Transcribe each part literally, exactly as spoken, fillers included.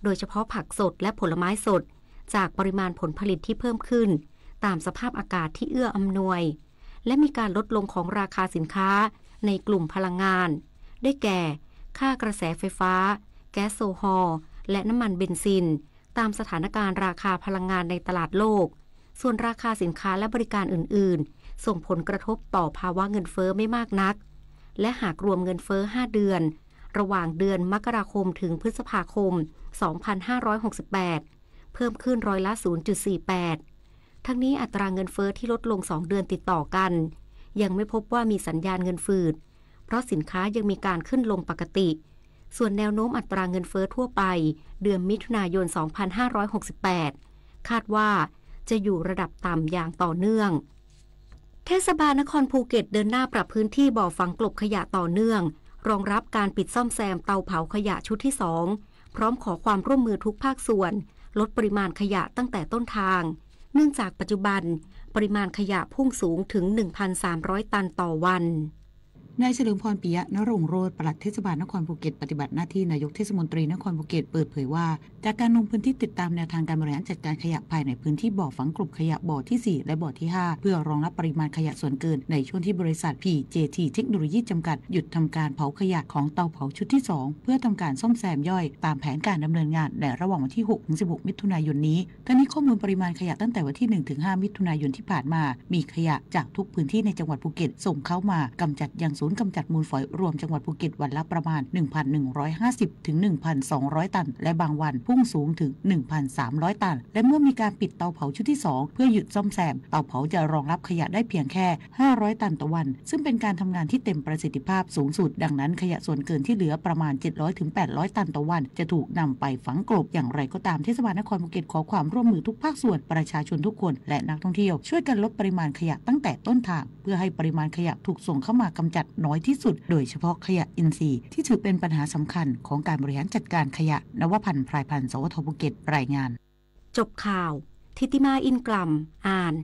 โดยเฉพาะผักสดและผลไม้สด จากปริมาณผลผลิตที่เพิ่มขึ้น ตามสภาพอากาศที่เอื้ออำนวย และมีการลดลงของราคาสินค้าในกลุ่มพลังงาน ได้แก่ ค่ากระแสไฟฟ้า แก๊สโซฮอล์ และน้ำมันเบนซิน ตามสถานการณ์ราคาพลังงานในตลาดโลก ส่วนราคาสินค้าและบริการอื่นๆ ส่งผลกระทบต่อภาวะเงินเฟ้อไม่มากนัก และหากรวมเงินเฟ้อห้าเดือน ระหว่างเดือนมกราคมถึงพฤษภาคม สองพันห้าร้อยหกสิบแปด เพิ่มขึ้นร้อยละ ศูนย์จุดสี่แปด ทั้งนี้อัตราเงินเฟ้อที่ลดลงสองเดือนติดต่อกัน ยังไม่พบว่ามีสัญญาณเงินฝืด เพราะสินค้ายังมีการขึ้นลงปกติ ส่วนแนวโน้มอัตราเงินเฟ้อทั่วไป เดือนมิถุนายน สองพันห้าร้อยหกสิบแปด คาดว่าจะอยู่ระดับต่ำอย่างต่อเนื่อง เทศบาลนครภูเก็ตเดินหน้าปรับพื้นที่บ่อฝังกลบขยะต่อเนื่อง รองรับการปิดซ่อมแซมเตาเผาขยะชุดที่สอง พร้อมขอความร่วมมือทุกภาคส่วน ลดปริมาณขยะตั้งแต่ต้นทาง เนื่องจากปัจจุบันปริมาณขยะพุ่งสูงถึง หนึ่งพันสามร้อย ตันต่อวัน นายเฉลิมพร ปิยะนรงค์โรจน์ ปลัดเทศบาลนครภูเก็ต ปฏิบัติหน้าที่นายกเทศมนตรีนครภูเก็ต เปิดเผยว่า จากการลงพื้นที่ติดตามแนวทางการบริหารจัดการขยะภายในพื้นที่บ่อฝังกลบขยะบ่อที่สี่ และบ่อที่ห้า เพื่อรองรับปริมาณขยะส่วนเกิน ในช่วงที่บริษัท พีเจที เทคโนโลยีจำกัด หยุดทำการเผาขยะของเตาเผาชุดที่สอง เพื่อทำการซ่อมแซมย่อยตามแผนการดำเนินงานในระหว่างวันที่หกถึงสิบหกมิถุนายนนี้ ทั้งนี้ข้อมูลปริมาณขยะตั้งแต่วันที่หนึ่งถึงห้ามิถุนายนที่ผ่านมา มีขยะจากทุกพื้นที่ในจังหวัดภูเก็ตส่งเข้ามากำจัดยังศูนย์กำจัดมูลฝอยรวมจังหวัดภูเก็ตวันละประมาณ หนึ่งพันหนึ่งร้อยห้าสิบถึงหนึ่งพันสองร้อย ตัน และบางวันพุ่งสูงถึง หนึ่งพันสามร้อย ตัน และเมื่อมีการปิดเตาเผาชุดที่สอง เพื่อหยุดซ่อมแซม เตาเผาจะรองรับขยะได้เพียงแค่ ห้าร้อย ตันต่อวัน ซึ่งเป็นการทำงานที่เต็มประสิทธิภาพสูงสุด ดังนั้นขยะส่วนเกินที่เหลือประมาณ เจ็ดร้อยถึงแปดร้อย ตันต่อวัน จะถูกนำไปฝังกลบ อย่างไรก็ตาม เทศบาลนครภูเก็ตขอความร่วมมือทุกภาคส่วน ประชาชนทุกคน และนักท่องเที่ยว ช่วยกันลดปริมาณขยะตั้งแต่ต้นทาง เพื่อให้ปริมาณขยะถูกส่งเข้ามากำจัดน้อยที่สุด โดยเฉพาะขยะอินทรีย์ ที่ถือเป็นปัญหาสำคัญของการบริหารจัดการขยะ นวพันธ์ พรายพันธ์ สวท ภูเก็ต รายงาน จบข่าว ธิติมา อินกล่ำ อ่าน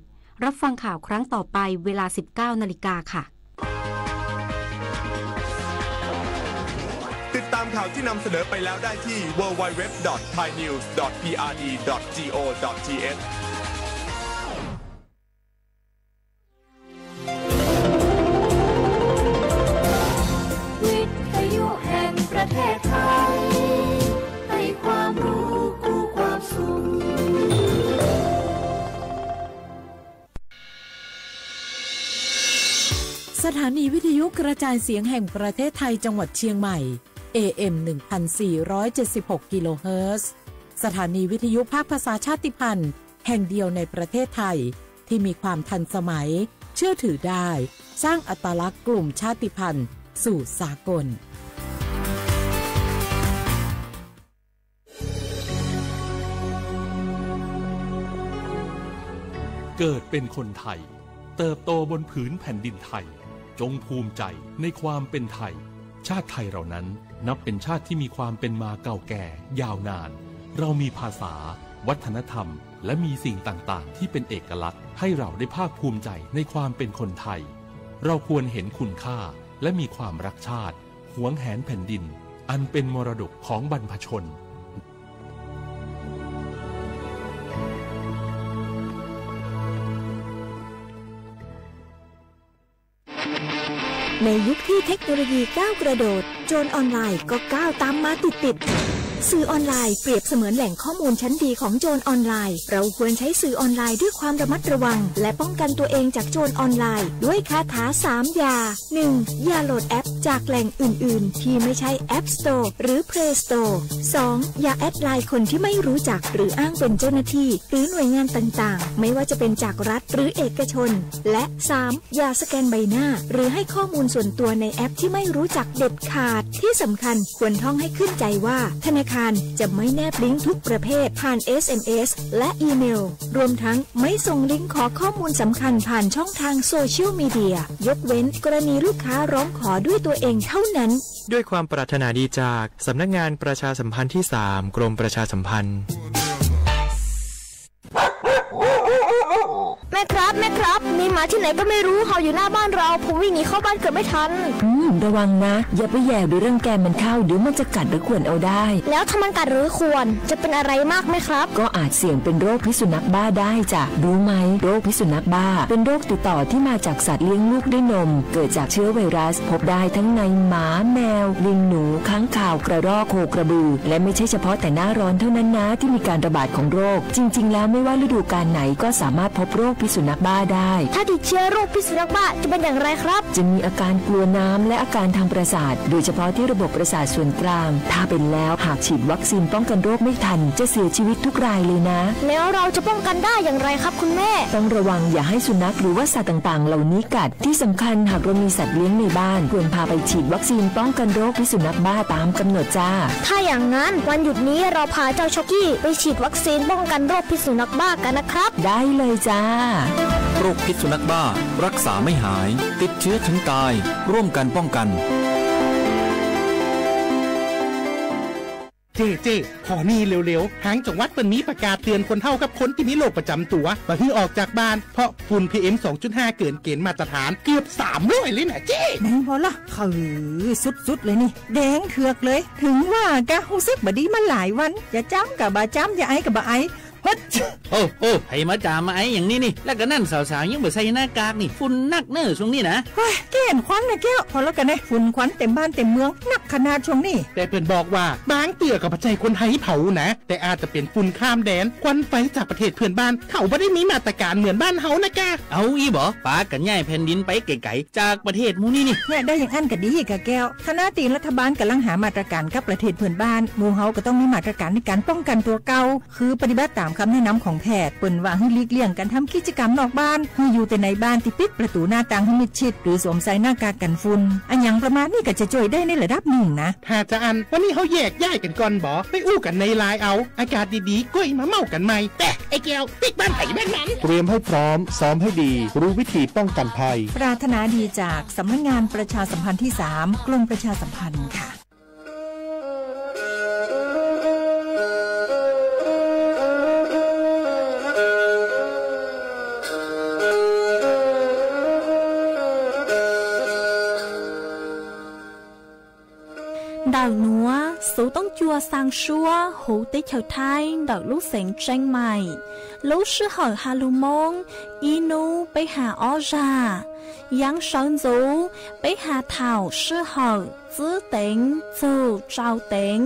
รับฟังข่าวครั้งต่อไปเวลา สิบเก้านาฬิกาค่ะ ติดตามข่าวที่นำเสนอไปแล้วได้ที่ ดับเบิลยู ดับเบิลยู ดับเบิลยู ดอท ไทยนิวส์ ดอท พีอาร์ดี ดอท จีโอ ดอท ทีเอช วิทยุแห่งประเทศไทย ให้ความรู้คู่ความสุข สถานีวิทยุกระจายเสียงแห่งประเทศไทยจังหวัดเชียงใหม่ เอเอ็ม หนึ่งพันสี่ร้อยเจ็ดสิบหก กิโลเฮิรตซ์ สถานีวิทยุภาคภาษาชาติพันธุ์แห่งเดียวในประเทศไทย ที่มีความทันสมัย เชื่อถือได้ สร้างอัตลักษณ์กลุ่มชาติพันธุ์สู่สากล เกิดเป็นคนไทย เติบโตบนผืนแผ่นดินไทย จงภูมิใจในความเป็นไทย ชาติไทยเรานั้นนับเป็นชาติที่มีความเป็นมาเก่าแก่ยาวนาน เรามีภาษา วัฒนธรรม และมีสิ่งต่างๆ ที่เป็นเอกลักษณ์ ให้เราได้ภาคภูมิใจในความเป็นคนไทย เราควรเห็นคุณค่า และมีความรักชาติ หวงแหนแผ่นดิน อันเป็นมรดกของบรรพชน ในยุคที่เทคโนโลยีก้าวกระโดด โจรออนไลน์ก็ก้าวตามมาติดๆ สื่อออนไลน์เปรียบเสมือนแหล่งข้อมูลชั้นดีของโจรออนไลน์ เราควรใช้สื่อออนไลน์ด้วยความระมัดระวัง และป้องกันตัวเองจากโจรออนไลน์ ด้วยคาถาสามอย่า หนึ่ง อย่าโหลดแอปจากแหล่งอื่นๆ ที่ไม่ใช่ App Store หรือ Play Store สอง อย่าแอดไลน์คนที่ไม่รู้จัก หรืออ้างเป็นเจ้าหน้าที่ หรือหน่วยงานต่างๆ ไม่ว่าจะเป็นจากรัฐหรือเอกชน และ สาม อย่าสแกนใบหน้า หรือให้ข้อมูลส่วนตัวในแอปที่ไม่รู้จักเด็ดขาด ที่สำคัญควรท่องให้ขึ้นใจว่า ธนาคารจะไม่แนบลิงก์ทุกประเภทผ่าน เอสเอ็มเอส และอีเมล รวมทั้งไม่ส่งลิงก์ขอข้อมูลสำคัญผ่านช่องทางโซเชียลมีเดีย ยกเว้นกรณีลูกค้าร้องขอด้วยตัวเองเท่านั้น ด้วยความปรารถนาดีจากสำนักงานประชาสัมพันธ์ที่สาม กรมประชาสัมพันธ์ แม่ครับ แม่ครับ มีหมาที่ไหนก็ไม่รู้เห่าอยู่หน้าบ้านเรา ผมวิ่งหนีเข้าบ้านเกือบไม่ทัน อืม ระวังนะ อย่าไปแหย่หรือรังแกมันเข้า เดี๋ยวมันจะกัดหรือข่วนเอาได้ แล้วถ้ามันกัดหรือข่วน จะเป็นอะไรมากไหมครับ ก็อาจเสี่ยงเป็นโรคพิษสุนัขบ้าได้จ้ะ รู้ไหม โรคพิษสุนัขบ้า เป็นโรคติดต่อที่มาจากสัตว์เลี้ยงลูกด้วยนม เกิดจากเชื้อไวรัส พบได้ทั้งในหมา แมว ลิง หนู ค้างคาว กระรอก โคกระบือ และไม่ใช่เฉพาะแต่หน้าร้อนเท่านั้นนะ ที่มีการระบาดของโรค จริงๆ แล้วไม่ว่าฤดูกาลไหนก็สามารถพบโรคพิษสุนัขบ้าได้ ถ้าติดเชื้อโรคพิษสุนัขบ้าจะเป็นอย่างไรครับ จะมีอาการกลัวน้ำและอาการทางประสาท โดยเฉพาะที่ระบบประสาทส่วนกลาง ถ้าเป็นแล้วหากฉีดวัคซีนป้องกันโรคไม่ทัน จะเสียชีวิตทุกรายเลยนะ แล้วเราจะป้องกันได้อย่างไรครับคุณแม่ ต้องระวังอย่าให้สุนัขหรือว่าสัตว์ต่างๆ เหล่านี้กัด ที่สำคัญหากเรามีสัตว์เลี้ยงในบ้าน ควรพาไปฉีดวัคซีนป้องกันโรคพิษสุนัขบ้าตามกำหนดจ้า ถ้าอย่างนั้นวันหยุดนี้เราพาเจ้าช็อกกี้ไปฉีดวัคซีนป้องกันโรคพิษสุนัขบ้ากันนะครับ ได้เลยจ้า โรคพิษสุนัขบ้า รักษาไม่หาย ติดเชื้อถึงตาย ร่วมกันป้องกัน เจ้ เจ้ ขอนี่เร็วๆ หางจังหวัดเปิ้นมีประกาศเตือนคนเฒ่ากับคนตี้มีโรคประจ๋ำตั๋ว บ่หื้อออกจากบ้าน เพราะฝุ่น พีเอ็ม สองจุดห้า เกินเกณฑ์มาตรฐานเกือบสามร้อยเลยนะเจ้ ไหนบ่ล่ะ คือสุดๆ เลยนี่ แดงเถือกเลย ถึงว่ากะฮู้สึกบ่ดีมาหลายวัน จะจามกะบ่จาม จะไอก็บ่ไอ ฮัด โอ้ โอ้ ใผมาจามมาไออย่างนี้นี่ แล้วก็นั่นสาวๆ ยังบ่ใส่หน้ากากนี่ ฝุ่นนักเน่อช่วงนี้นะ เฮ้ย เก้นควันนะแก้ว พอแล้วกันนะ ฝุ่นควันเต็มบ้านเต็มเมือง นักขนาดช่วงนี้ แต่เปิ้นบอกว่า บางเตื้อก็บ่ใจ้คนไทยเผานะ แต่อาจจะเป๋นฝุ่นข้ามแดน ควันไฟจากประเทศเพื่อนบ้าน เขาบ่ได้มีมาตรการเหมือนบ้านเฮานะกะ เอาอี้บ่ ปากั๋นย้ายแผ่นดินไปไก๋ๆ จากประเทศหมู่นี้นี่ เนี่ย ได้อย่างอั้นก็ดีกะแก้ว ขณะตี้รัฐบาลก่ำลังหามาตรการกับประเทศเพื่อนบ้าน หมู่เฮาก็ต้องมีมาตรการในการป้องกันตั๋วเก่า คือปฏิบัติต๋ามกำแนะนำของแพทย์ เปิ้นว่าหื้อหลีกเลี่ยงก๋านทำกิจกรรมนอกบ้าน หื้ออยู่แต่ในบ้านตี้ปิดประตู๋หน้าต่างหื้อมิดชิด หรือสวมใส่หน้ากากกั๋นฝุ่น อะหยังประมาณนี้ก็จะจ้วยได้ในระดับนึ่งนะ ถ้าจะอั้น วันนี้เฮาแยกย้ายกั๋นก่อนบ่ ไปอู้กั๋นในไลน์เอา อากาศดีๆ ก้อยมาเม้ากั๋นใหม่ แต่ไอ้แก้ว ปิ๊กบ้านไผบ้านมัน เตรียมให้พร้อม ซ้อมให้ดี รู้วิธีป้องกันภัย ปรารถนาดีจากสำนักงานประชาสัมพันธ์ที่สาม กรมประชาสัมพันธ์ค่ะ Ntawm nuav sux toob jua sang suab huv teb chaws Thaib ntawm lub xeev Tseeb Maim. Lub sij hawm has lug Moob, ib nub peb has ob zag. Yaav sawv ntxuv, peb has thaum sij hawm tswb teev txug tsau teev.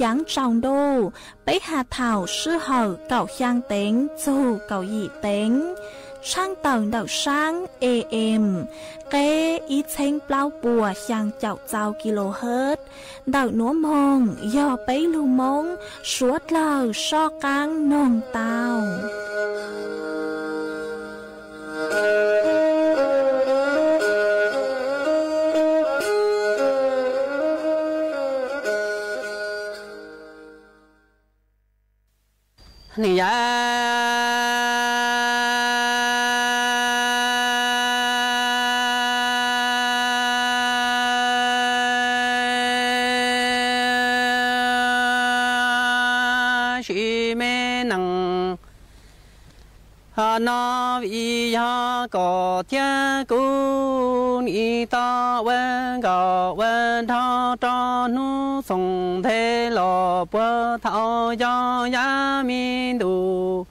Yaav tsaus ntuj, peb has thaum sij hawm kaum xyaa teev txug kaum yim teev. Tshaaj tawm ntawm saab A M, qeb ib txheeb plaub puas xyaa caum txau kilohertz. Ntawm nuav moog yog peb lug Moob suav dlawg soj qaab noog tau. Ni ya si me nang. Nov vim yog kom thiab kuv nim tau ua nkauj ua nraug rau hnub xoom nthe los puag thaum yog yav me ntuj.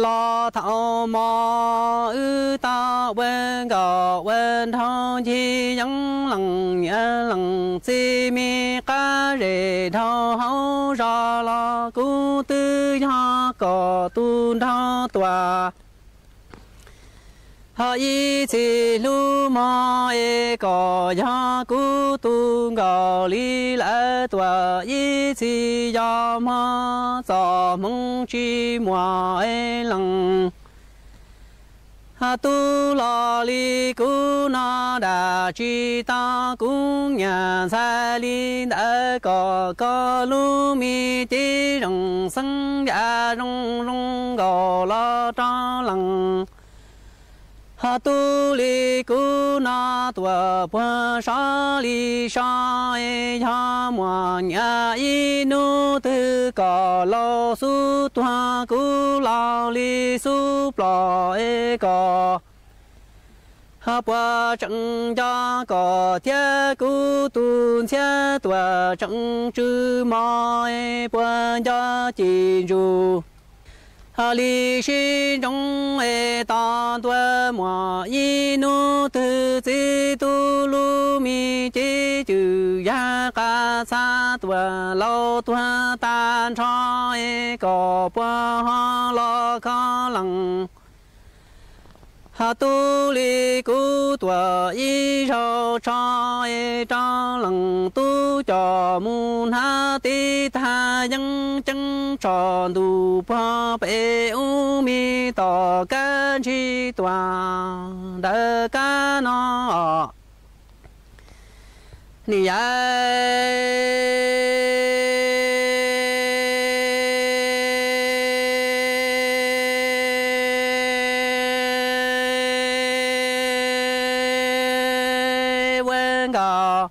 Los thaum mov wb tau ua nkauj ua nraug ncig yeeb lees nyiam lees txiv mi qab zes dhau hauv zos los kuv twb yog kom tus nraug tuam. Ib txhis hlub mog es kom yog kuv tus nkaus li lawv tuam, ib txhis yog mog txom hmoov tsis muaj lees. Tub los li kuv no dam tsis tau, kuv nyiam ntxhais li ntawd kom koj lub me cev zoo xeeb yam zoo zoo nkaus los rau lees. Tub li kuv no tuaj puag so li so, yog muaj nyiam ib nub twg kom laus xub tuag, kuv laus li xub plom kom puas tseem nco kom thiab kuv tus ntxhiab tuaj tseem tsw mos, puas nco ci ntsuj li sib ntsoov es tos ntua muaj ib nub twg txiv tub lub me cev cwm yaj qas txha tuaj laus tuag tag nrho kom puas ho los kho lees. Tub li kuv tuaj ib zaug tso rau lees tub coj mus hnav tib tag yeeb ceeb tso ntuj puag pem ub me tom kab ntsig tuaj ntawm kab no. Ni yai ua nkaus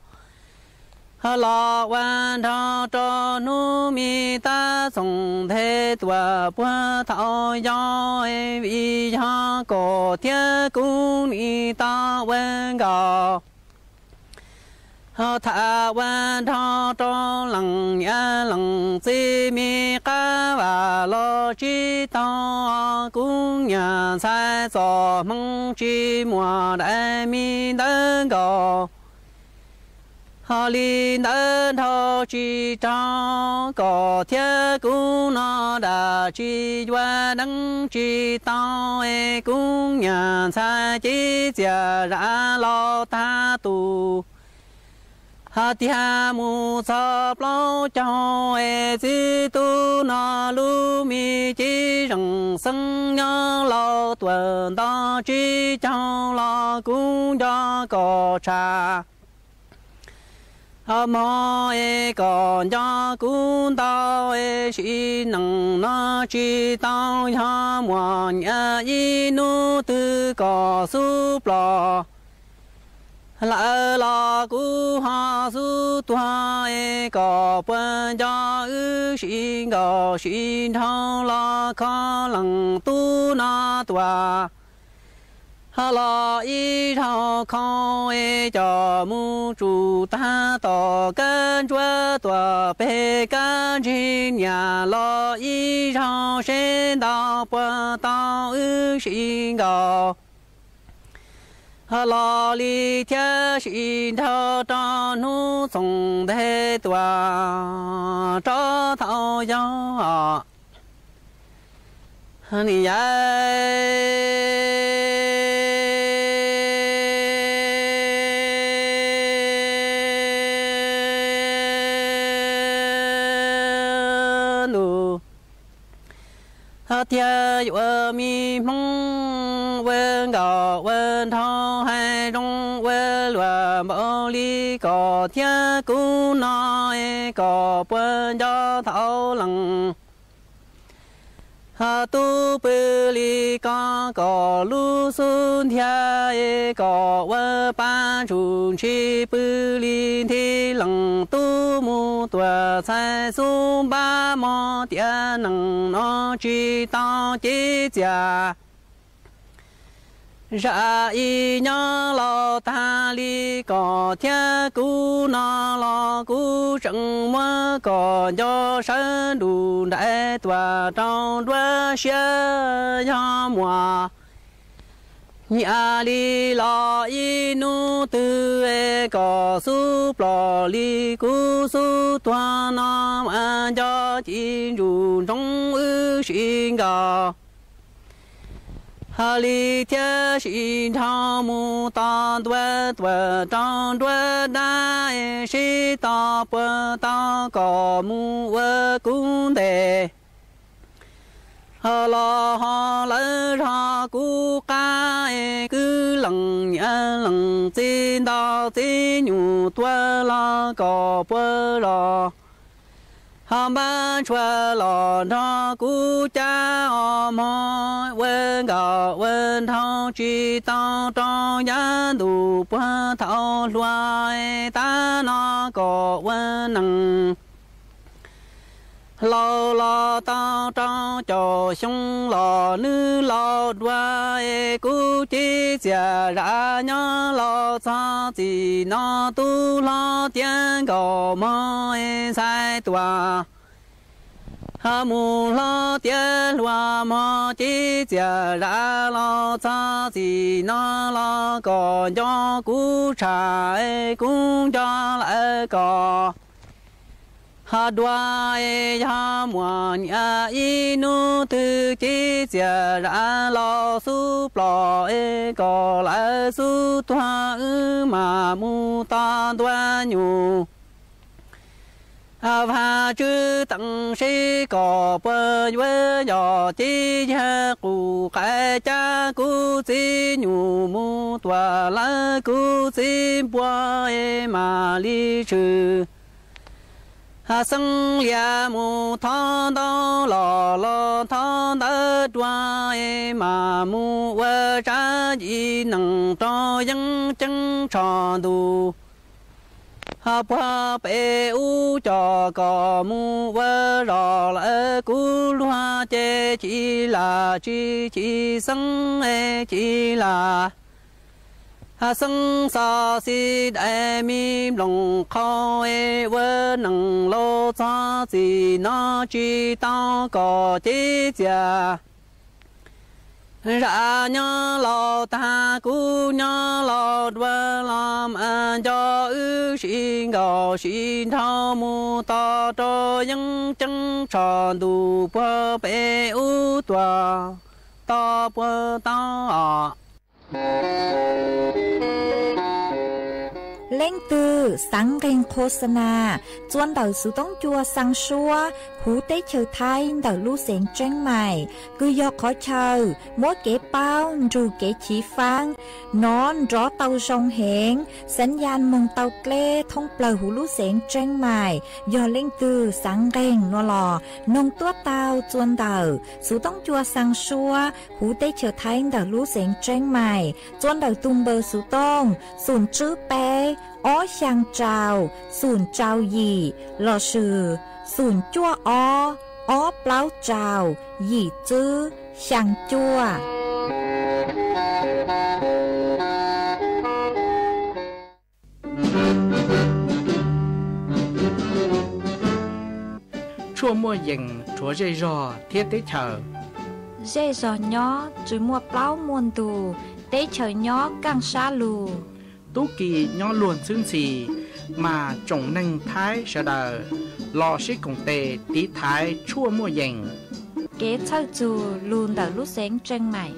los ua nraug rau hnub me tab txoos nthe tuaj puag thaum yau, vim yog kom thiab kuv nim tau ua nkaus tham ua nraug rau lees niam lees txiv me qab vam los tsis tau, kuv nyuam ntxhais txoj hmoo tsis muaj dai me ntawv nkaus. Ho li ntawd nrhau tsis raug kom thiab kuv no dam tsis yuav deev tsis tau, es kuv nyuam ntxhais cev txias zam laus tag tus. Hais tias mus txog plaub caug es txiv tub no lub me cev zeem xeeb nyob laus tuaj nto tsib caug los kuv nco kom tshaj. Hos mog es kom nco kuv ntau es sim neej no tsis tau, yog muaj nyiam ib hnub twg kom xub plom lawm los kuv ho xub tuag es kom puas nco wb sib nkaum sib nraug los kho lees tub no tuaj. Ho los ib zaug khau es coj mus tsum tag tom kab ntsuab tuaj pem kab ntsig niam los ib zaug seb ntau puas tau wb sib nkaum. Ho los li thiab sib nraug rau hnub txoos nthe tuaj rau thaum yau. Ni yai ntuj, hais tias yuav mi hmoob ua nkaus ua nraug hais zoo ua luag npaum li koj thiab kuv no es koj puas nco thaum lees. Hos tub pw li koj kom lub xub ntiag es kom ua pa ntsuj ntshis pw li nthi lees tub mus tuaj txhais xub npab mog tias neej no tsis tau cev txias zam ib nyob laus tag li koj thiab kuv no los kuv tseem muab koj nco sawv nruj nraim tuaj rau nruab siab yog muaj nyiam li los ib hnub twg es koj xub plom li kuv xub tuag no mas nco ci ntsuj ntsoov wb sib nkaus. Hais li thiab sib nraug mus tos ntua tuaj rau nruab dab es sib tos puas tau kom mus ua kuv ntes. Ho los ho lawv zog kuv qab es kwv lees niam lees txiv ntau txiv nyuj tuaj los kom puas zog Hos npab ntshua los nrog kuv cab os mog, ua nkauj ua nraug tsis tau rau yav ntuj puag thaum hluas, tab no kom ua neeg laus los tau rau caum xyoo los nws laus dua. Kuv cev txias zam nyob los txog txij no, tub hlob tiav nkaus mog ntxhais tuaj, hos mus hlob tiav hluas mog, cev txias zam los txog txij no los kom nco kuv tshaj, kuv nco lawm kom hos dua. Yog muaj nyias ib hnub twg cev txias zam los xub ploj, kom lawv xub tuag, wb mam mus tos ntua nyuj Vajtswv teem seb kom puas yuav yog. Cev yawg qus qaib cab kuv txiv nyuj mus tua lawv kuv txiv npua, mam li tshwm xeeb lias mus thov ntawv los, los thov ntawv dua, mam mus ua tsab yim neeg rau yeeb ceeb tsho ntuj puag pem ub, coj kom mus ua zog lawm kuv luag ces chim lam tsis chim xeeb, chim lam xeeb xo xi dai mi nplooj qhau, ua neeg laus txog txij no tsis tau kom cev txias zam nyob laus tag, kuv nyob laus dua los mas nco wb sib nkaum sib nraug mus tos rau yeeb ceeb tsho ntuj puag pem ub tuaj, tos puas tau os. Leej twg xav nqeeg khos sa na txuas ntawm xuv toob cua xaa suab huv teb chaws Thaib ntawm lub xeev Tseeb Maim, kws yog qhov chaw muab kev paub nrug kev chiv faab nov nrov tau zoo heev, xav yaj moog tau dleb thoob plawg huv lub xeev Tseeb Maim. Yog leej twg xav nqeeg no los noog tuab tau txuas ntawm xuv toob cua xaa suab huv teb chaws Thaib ntawm lub xeev Tseeb Maim, txuas ntawm tug npawb xuv tooj xoom tswb peb ob xyaa rau xoom rau yim lossis xoom cuaj ob ob plaub rau yim tswb xyaa cuaj. Tshuaj muaj yees rhuav zej zog thiab teb chaws. Zej zog nyob tsw muaj plaub muaj ntug, teb chaws nyob kaaj sab lug. Tub ki nyob luag ntxhwb ntxhi, mas tsoom neeg Thaib sawv daws los sib koom tes tiv thaiv tshuaj muaj yees. Kev txhawj txug lug ntawm lub xeev Tseeb Maim.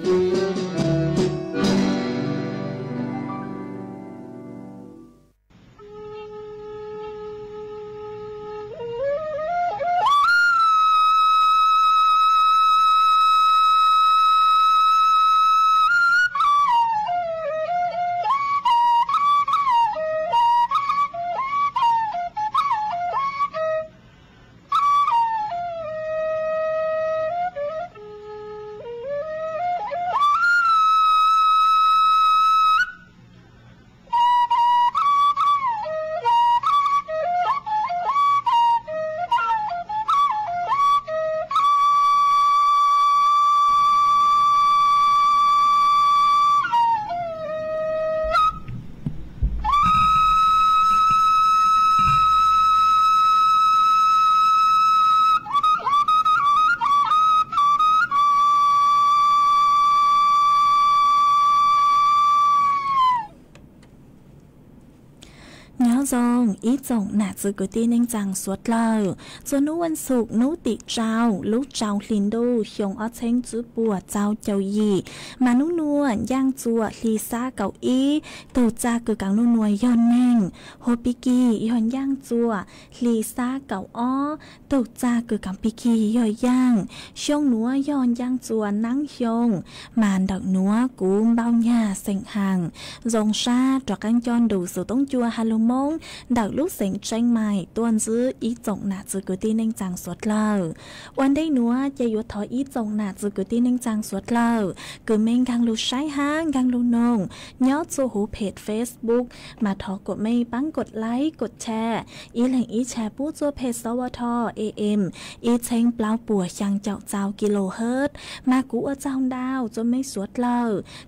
Nyob zoo ib tsoom nam txiv kwv tij neej tsaa suav dlawg. Txuas nub wan xum nub tim rau lub rau hli ntuj xyoo ob txheeb tswb puas tsau caum yim, mas nub nua ncaaj txuas hli xab kaum ib, tug txag kws kaav nub nua yog neeg, hua pig kig yog ncaaj txuas hli xab kaum ob, tug txag kws kaav pig kig yog yaaj, xyoo nuav yog ncaaj txuas naab xyoo, mas ntawm nuav kuv npau nyag xeem haas zoo sab rov qaab nco ntu xuv toob cua ha lug Moob เดาะลูกเสียงเจียงใหม่ ต้วนจื้ออี้จ๋งหนาจือก๋วยตี้เน่งจังสัวเตลอ วันนี้หนัวจะหยวดถออี้จ๋งหนาจือก๋วยตี้เน่งจังสัวเตลอ กือเม้งกังลูใช้ห้างกังลูนง ย้อจั่วหูเพจเฟซบุ๊ก มาถอกดเม้งปังกดไลก์กดแชร์ อี้แหล่งอี้แชร์ปู๊จั่วเพจ สวท เอเอ็ม อี้เช็งเปล่าปั่ว เชียงเจ้าเจ้ากิโลเฮิรตซ์ มากูอัวเจ้าดาว จั่วเม้งสัวเตลอ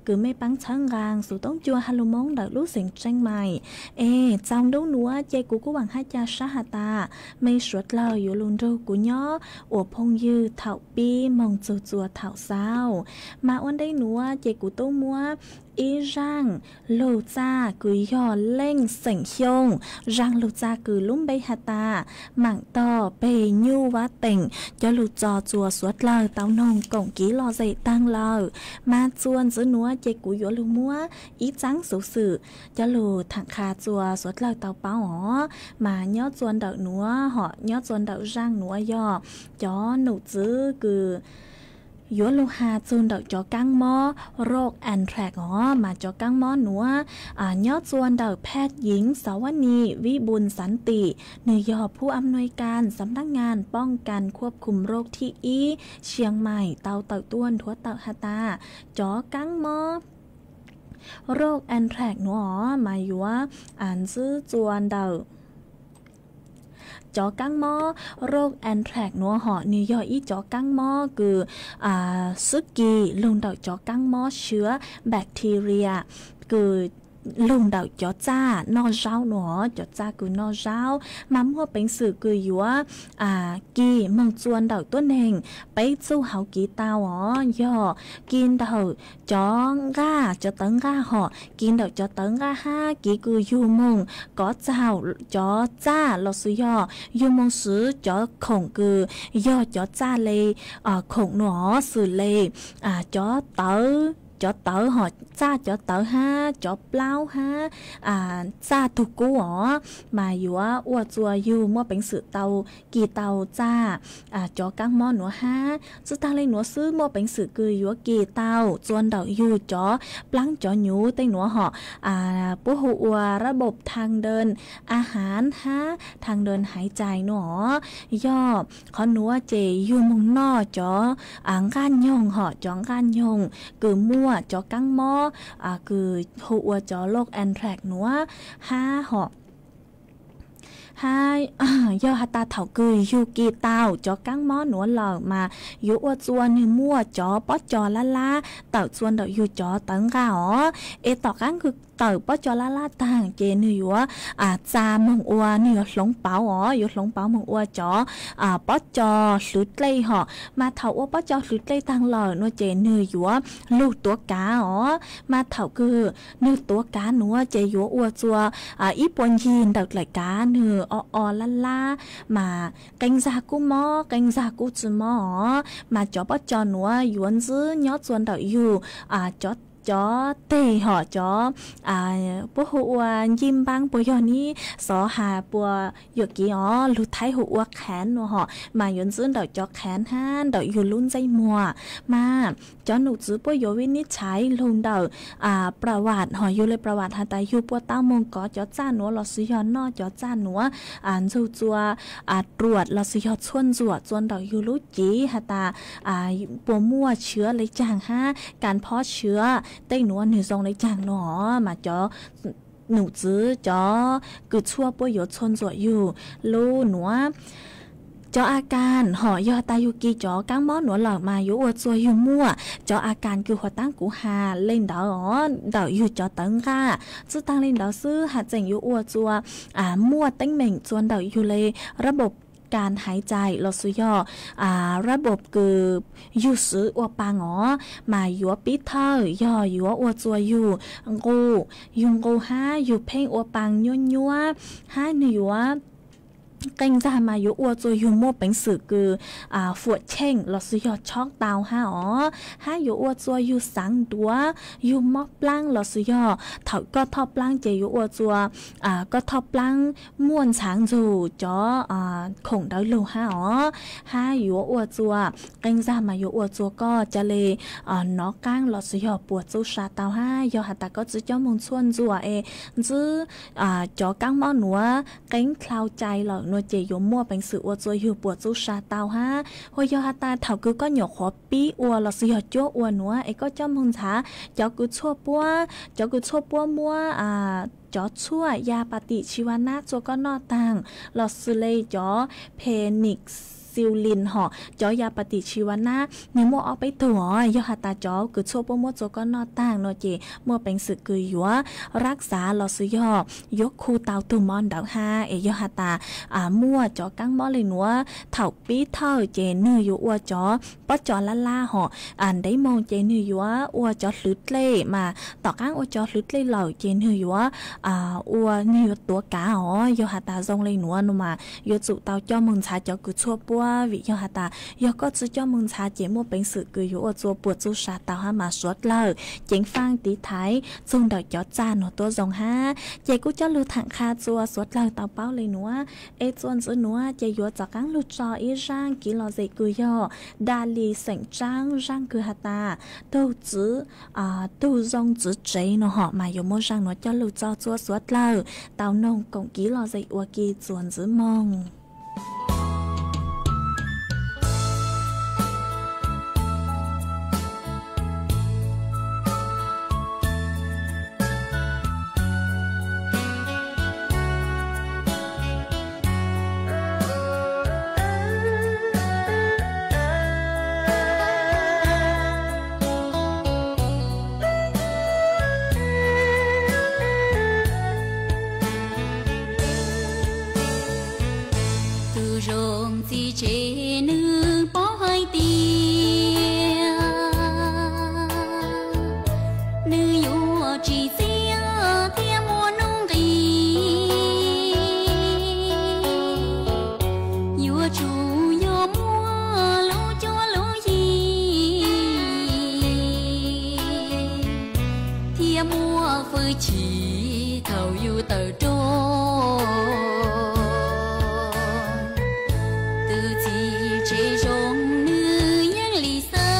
กือเม้งปังเชิงกาง สูต้องจั่วฮาลูโมงเดาะลูกเสียงเจียงใหม่ เอ เจ้าดูหนัว เจกูกู้หวังฮาจาซะหาตา เม้งสัวเตลอ อยู่ลุงดูกูย้อ อัวพงยือเถ่าปี้ มองจูจั่วเถ่าเศร้า มาวันนี้หนัว เจกูตู้มัว อี้ร่าง ลูกจ้า กือยอเล่งเสียงฮง ร่างลูกจ้า กือลุ้มเบฮาตา หมั่งต่อ เปยู้วาเต่ง จอลูกจอจั่วสัวเตลอ เตานงก๋งกีรอเซตังเล่า มาจวนจื้อหนัว เจกูหยวดลูมัว อี้จังสูสื่อ จอลูกถังคาจั่วสัวเตลอ เตาเปาอ๋อ มาย้อจวนเดาะหนัว เหาะย้อจวนเดาะร่างหนัวยอ จ๋อหนูจื้อ กือ หยวดลูฮาจูนเดาะจ๋อกังม้อ โรคแอนแทรกอ๋อ มาจ๋อกังม้อหนัว อ่า ย้อจวนเดาะแพทย์หญิง สวนี วิบูลย์สันติ เน่ยอผู้อำนวยการสำนักงานป้องกันควบคุมโรคตี้อี้ เชียงใหม่ เตาเต่าต้วนถัวเต่าฮาตา จ๋อกังม้อ โรคแอนแทรกหนัวอ๋อ มาหยวด อ่านจื้อจวนเดาะ จ๋อกังม้อ โรคแอนแทรกหนัวเหาะ เน่ยออี้จ๋อกังม้อ กือ อ่า ซื้อกี ลุงเดาะจ๋อกังม้อเชื้อแบคทีเรีย กือ ลุงเดาะจ๋อจ้า นอกเย้าหนัว จ๋อจ้า กือนอกเย้า มามั่วเป๋งสื่อ กือหยวด อ่า กี มองจวนเดาะตั้วเน่ง เป๊ะจู้เฮากีเตาอ๋อ ยอ กีเดาะ จ๋อก้า จ๋อเต๋าก้าเหาะ กีเดาะจ๋อเต๋าก้าห้า กี กือ ยูมง ก๋อเจ้า จ๋อจ้า ลอสุยอ ยูมงสือ จ๋อข่ง กือ ยอจ๋อจ้าเล อ่า ข่งหนัว สื่อเล อ่า จ๋อเต๋า จ๋อเต๋าเหาะ จ้าจ๋อเต๋าห้า จ๋อเปล้าห้า อ่า จ้าถูกกู้อ๋อ มาหยวดอัวจัวยู มั่วเป๋งสื่อเตา กีเตาจ้า อ่า จ๋อกังม้อหนัวห้า จื้อตางเลหนัวซื่อ มั่วเป๋งสื่อ กือหยวดกีเตา จวนเดาะยูจ๋อ ปลั๊งจ๋อหยูเต้งหนัวเหาะ อ่า ปู้ฮู้อัวระบบทางเดินอาหารห้า ทางเดินหายใจหนัว ยอ ขอหนัวเจ ยูมงนอ จ๋อ อ่า ก้านยงเหาะ จ๋อก้านยง กือมั่ว จ๋อกังม้อ อ่า กือฮู้อัวจ๋อโรคแอนแทรกหนัวห้าเหาะ ห้า ยอฮาตาเถ่า กือ ยูกีเตา จ๋อกังม้อหนัวเหล่า มาหยวดอัวจัวเน่ยมั่ว จ๋อป๊อจ๋อล้าล้า เต๋าจวนเดาะยูจ๋อเต๋าก้าอ๋อ เอ ต่อกั้ง กือเต๋าป๊อจ๋อล้าล้าต่าง เจเน่ยหยวด อ่า จามงอัว เน่ยหยวดหลงเป๋าอ๋อ หยวดหลงเป๋ามงอัวจ๋อ อ่า ป๊อจ๋อหื้อเต้เหาะ มาเถ่าอัวป๊อจ๋อหื้อเต้ต่างเหล่า นัวเจเน่ยหยวด ลูกตั๋วกาอ๋อ มาเถ่า กือ เน่ยตั๋วกาหนัว เจหยวดอัวจัว อ่า อี้ปวนยีนเดาะไหล่กา เน่ยออออล้าล้า มา เกรงซากู้หม้อ เกรงซากู้จื้อหม้อ มาจ๋อป๊อจ๋อหนัว หยวนจื้อ ย้อจวนเดาะยู อ่า จ๋อ จ๋อเต้เหาะ จ๋อ อ่า ปู้ฮู้อัว ยิ้มบัง ปัวยอนี้ สอหาปัว หยวดกีอ๋อ ลูกไท้ฮู้อัวแขนหนัวเหาะ มาหยวนจื้อเดาะจ๋อแขนห้า เดาะยูลุ้นใจ๊มัว มา จ๋อหนูจื้อป้วยหยวดวินิจฉัย ลุงเดาะ อ่า ประวัติเหาะ ยูเลยประวัติหาตา ยูปัวเต้ามงก๋อจ๋อจ้าหนัว ลอสุยอดนอ จ๋อจ้าหนัว อ่า จูจัว อ่า ตรวจ ลอสุยอดชวนจั่ว จวนเดาะยูรู้จี๋หาตา อ่า ปัวมั่วเชื้อเลยจ่างห้า ก๋านเพาะเชื้อ เต้งหนัวเน่ยซงเลยจ่างหนอ มาจ๋อ หนูจื้อจ๋อ กือชั่วป้วยหยวดชวนจั่วอยู่ ลู่หนัว จ๋ออาก๋าน เหาะ ยอตายูกีจ๋อกังม้อหนัวเหล่า มาหยวดอัวจัวยูมั่ว จ๋ออาก๋าน กือหัวตั้งกูฮา เล่นเดาอ๋อ เดาะยูจ๋อเต๋าก้า จื้อตางเล่นเดาซื่อ หาเจ๋งหยวดอัวจัว อ่า มั่วเต๊งเหม่ง จวนเดาะยูเลย ระบบการหายใจ ลอสุยอด อ่า ระบบกือ ยูสืออัวปังอ๋อ มาหยวดปิ๊เถ้า ยอหยวดอัวจัวยู กู ยูกูห้า ยูเพ่งอัวปังยั้วยั้ว ห้าเน่ยหยวด Qee zag mas yuav ua txua yug muaj peev xwm kws, a, fuam cheej los xwm yog tshoob tau hab os. Hab yuav ua txua yug xaav ntuav, yug mob plaab los xwm yog thaum koj thoj plaab ces yuav ua txua, a, koj thoj plaab muaj ntxhaav ntsug cov, a, khoom ntawd lug hab os. Hab yuav ua txua, qee zag mas yuav ua txua koj ca le, a, nov qaab los xwm yog puas txuj sa tau hab. Yog has tas koj tsi coj moog txhuaj ntxuam es ntsib, a, cov kaab mob nuav qee dlau cai lawm nuav ces yuav muaj peev xwm ua txua yug puas txuj sa tau hab. Hos yog has tas thaum kws koj nyuam qhuav pib ua los xwm yog cuab ua nuav es koj coj moog ntxhaav cov kws txhuaj puab, cov kws txhuaj puab muab, a, cov txhuaj ya pa tim tsi va nab txua koj noj taag los xwm le cov penicillin hos cov ya pa tim tsi va nab nwg muaj ob peb tug os. Yog has tas cov kws txhuaj puab muab txua koj noj taag nuav ces muaj peev xwm kws yuav rab xav los xwm yog yuav khu tau tug mob ntawd hab. Es yog has tas, a, muaj cov kaab mob le nuav thaum pib thawj ces nwg yuav ua cov pob co lab lab hos, a, ntev moog ces nwg yuav ua cov hlwv dlej mas tom qaab ua cov hlwv dlej lawm ces nwg yuav, a, ua nwg yuav tuav kav os. Yog has tas zoo le nuav no mas yuav tsum tau coj moog ntxhaav cov kws txhuaj puab vim yog has tas yog koj tsi coj moog ntxhaav ces muaj peev xwm kws yuav ua txua puas txuj sa tau hab mas suav dlawg ceev faaj tiv thaiv txug ntawm cov txaj nuav tuab zoo hab. Ces kuj coj lug thaam qha txua suav dlawg tau paub le nuav es txuas ntxiv nuav ces yuav rov qaab lug tso ib zaaj kiv lom zem kws yog Da Li xeem Tsaab zaaj kws has tas tug txwv, a, tug zoo txwv tsev no hos mas yuav muab zaaj nuav coj lug tso txua suav dlawg tau noog koom kiv lom zem ua ke txuas ntxiv moog. Tug zoo txwv tsev nwg paub hais tias nwg yuav tsi txiaj thiab muaj nuj nqis, yuav tsum yog muaj lub cuab lub yig thiab muaj fwj chim thaum yug tawm rog. Tug txwv tsev zoo nwg yeej li xav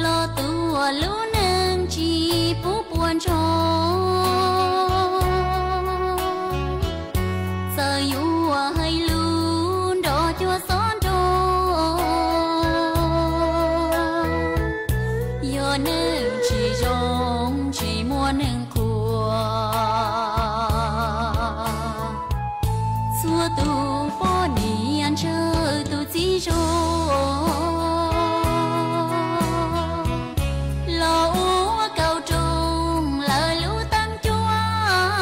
los tua lub neej tsi pub puas ntsho. Txawm yuav hais lug nrov cuag xob nrog, yog neeg tsi zoo tsi muaj neeg qhuas. Txhua tug poj niam ntshaw tug txiv zoo los ua kaum rooj lawv lub teeb cuab.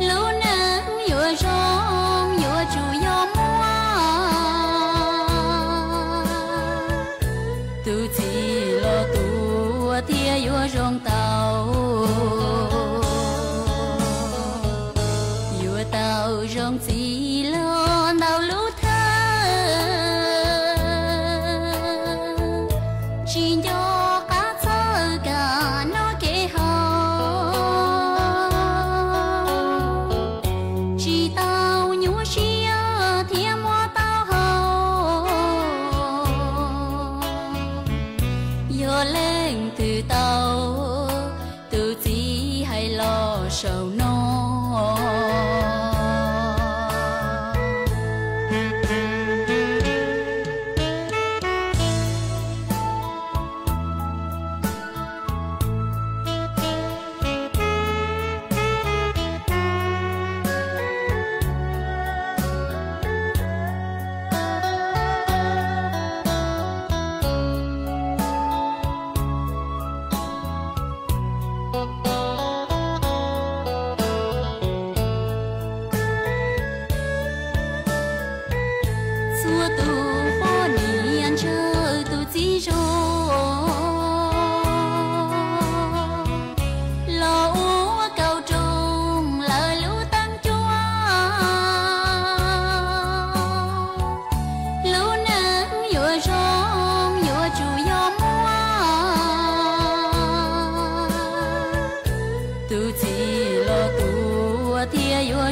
Lub neej yuav zoo yuav tsum yog muaj tug txiv los tua thiaj yuav zoo tau. Yuav tau zoo txiv los ntau lub thawj, tsi nco qab txhawj kam noj kev haus, tsi tau nyuaj siab thiab muab tau haus. Yog leej twg tau tug txiv hais los saum no,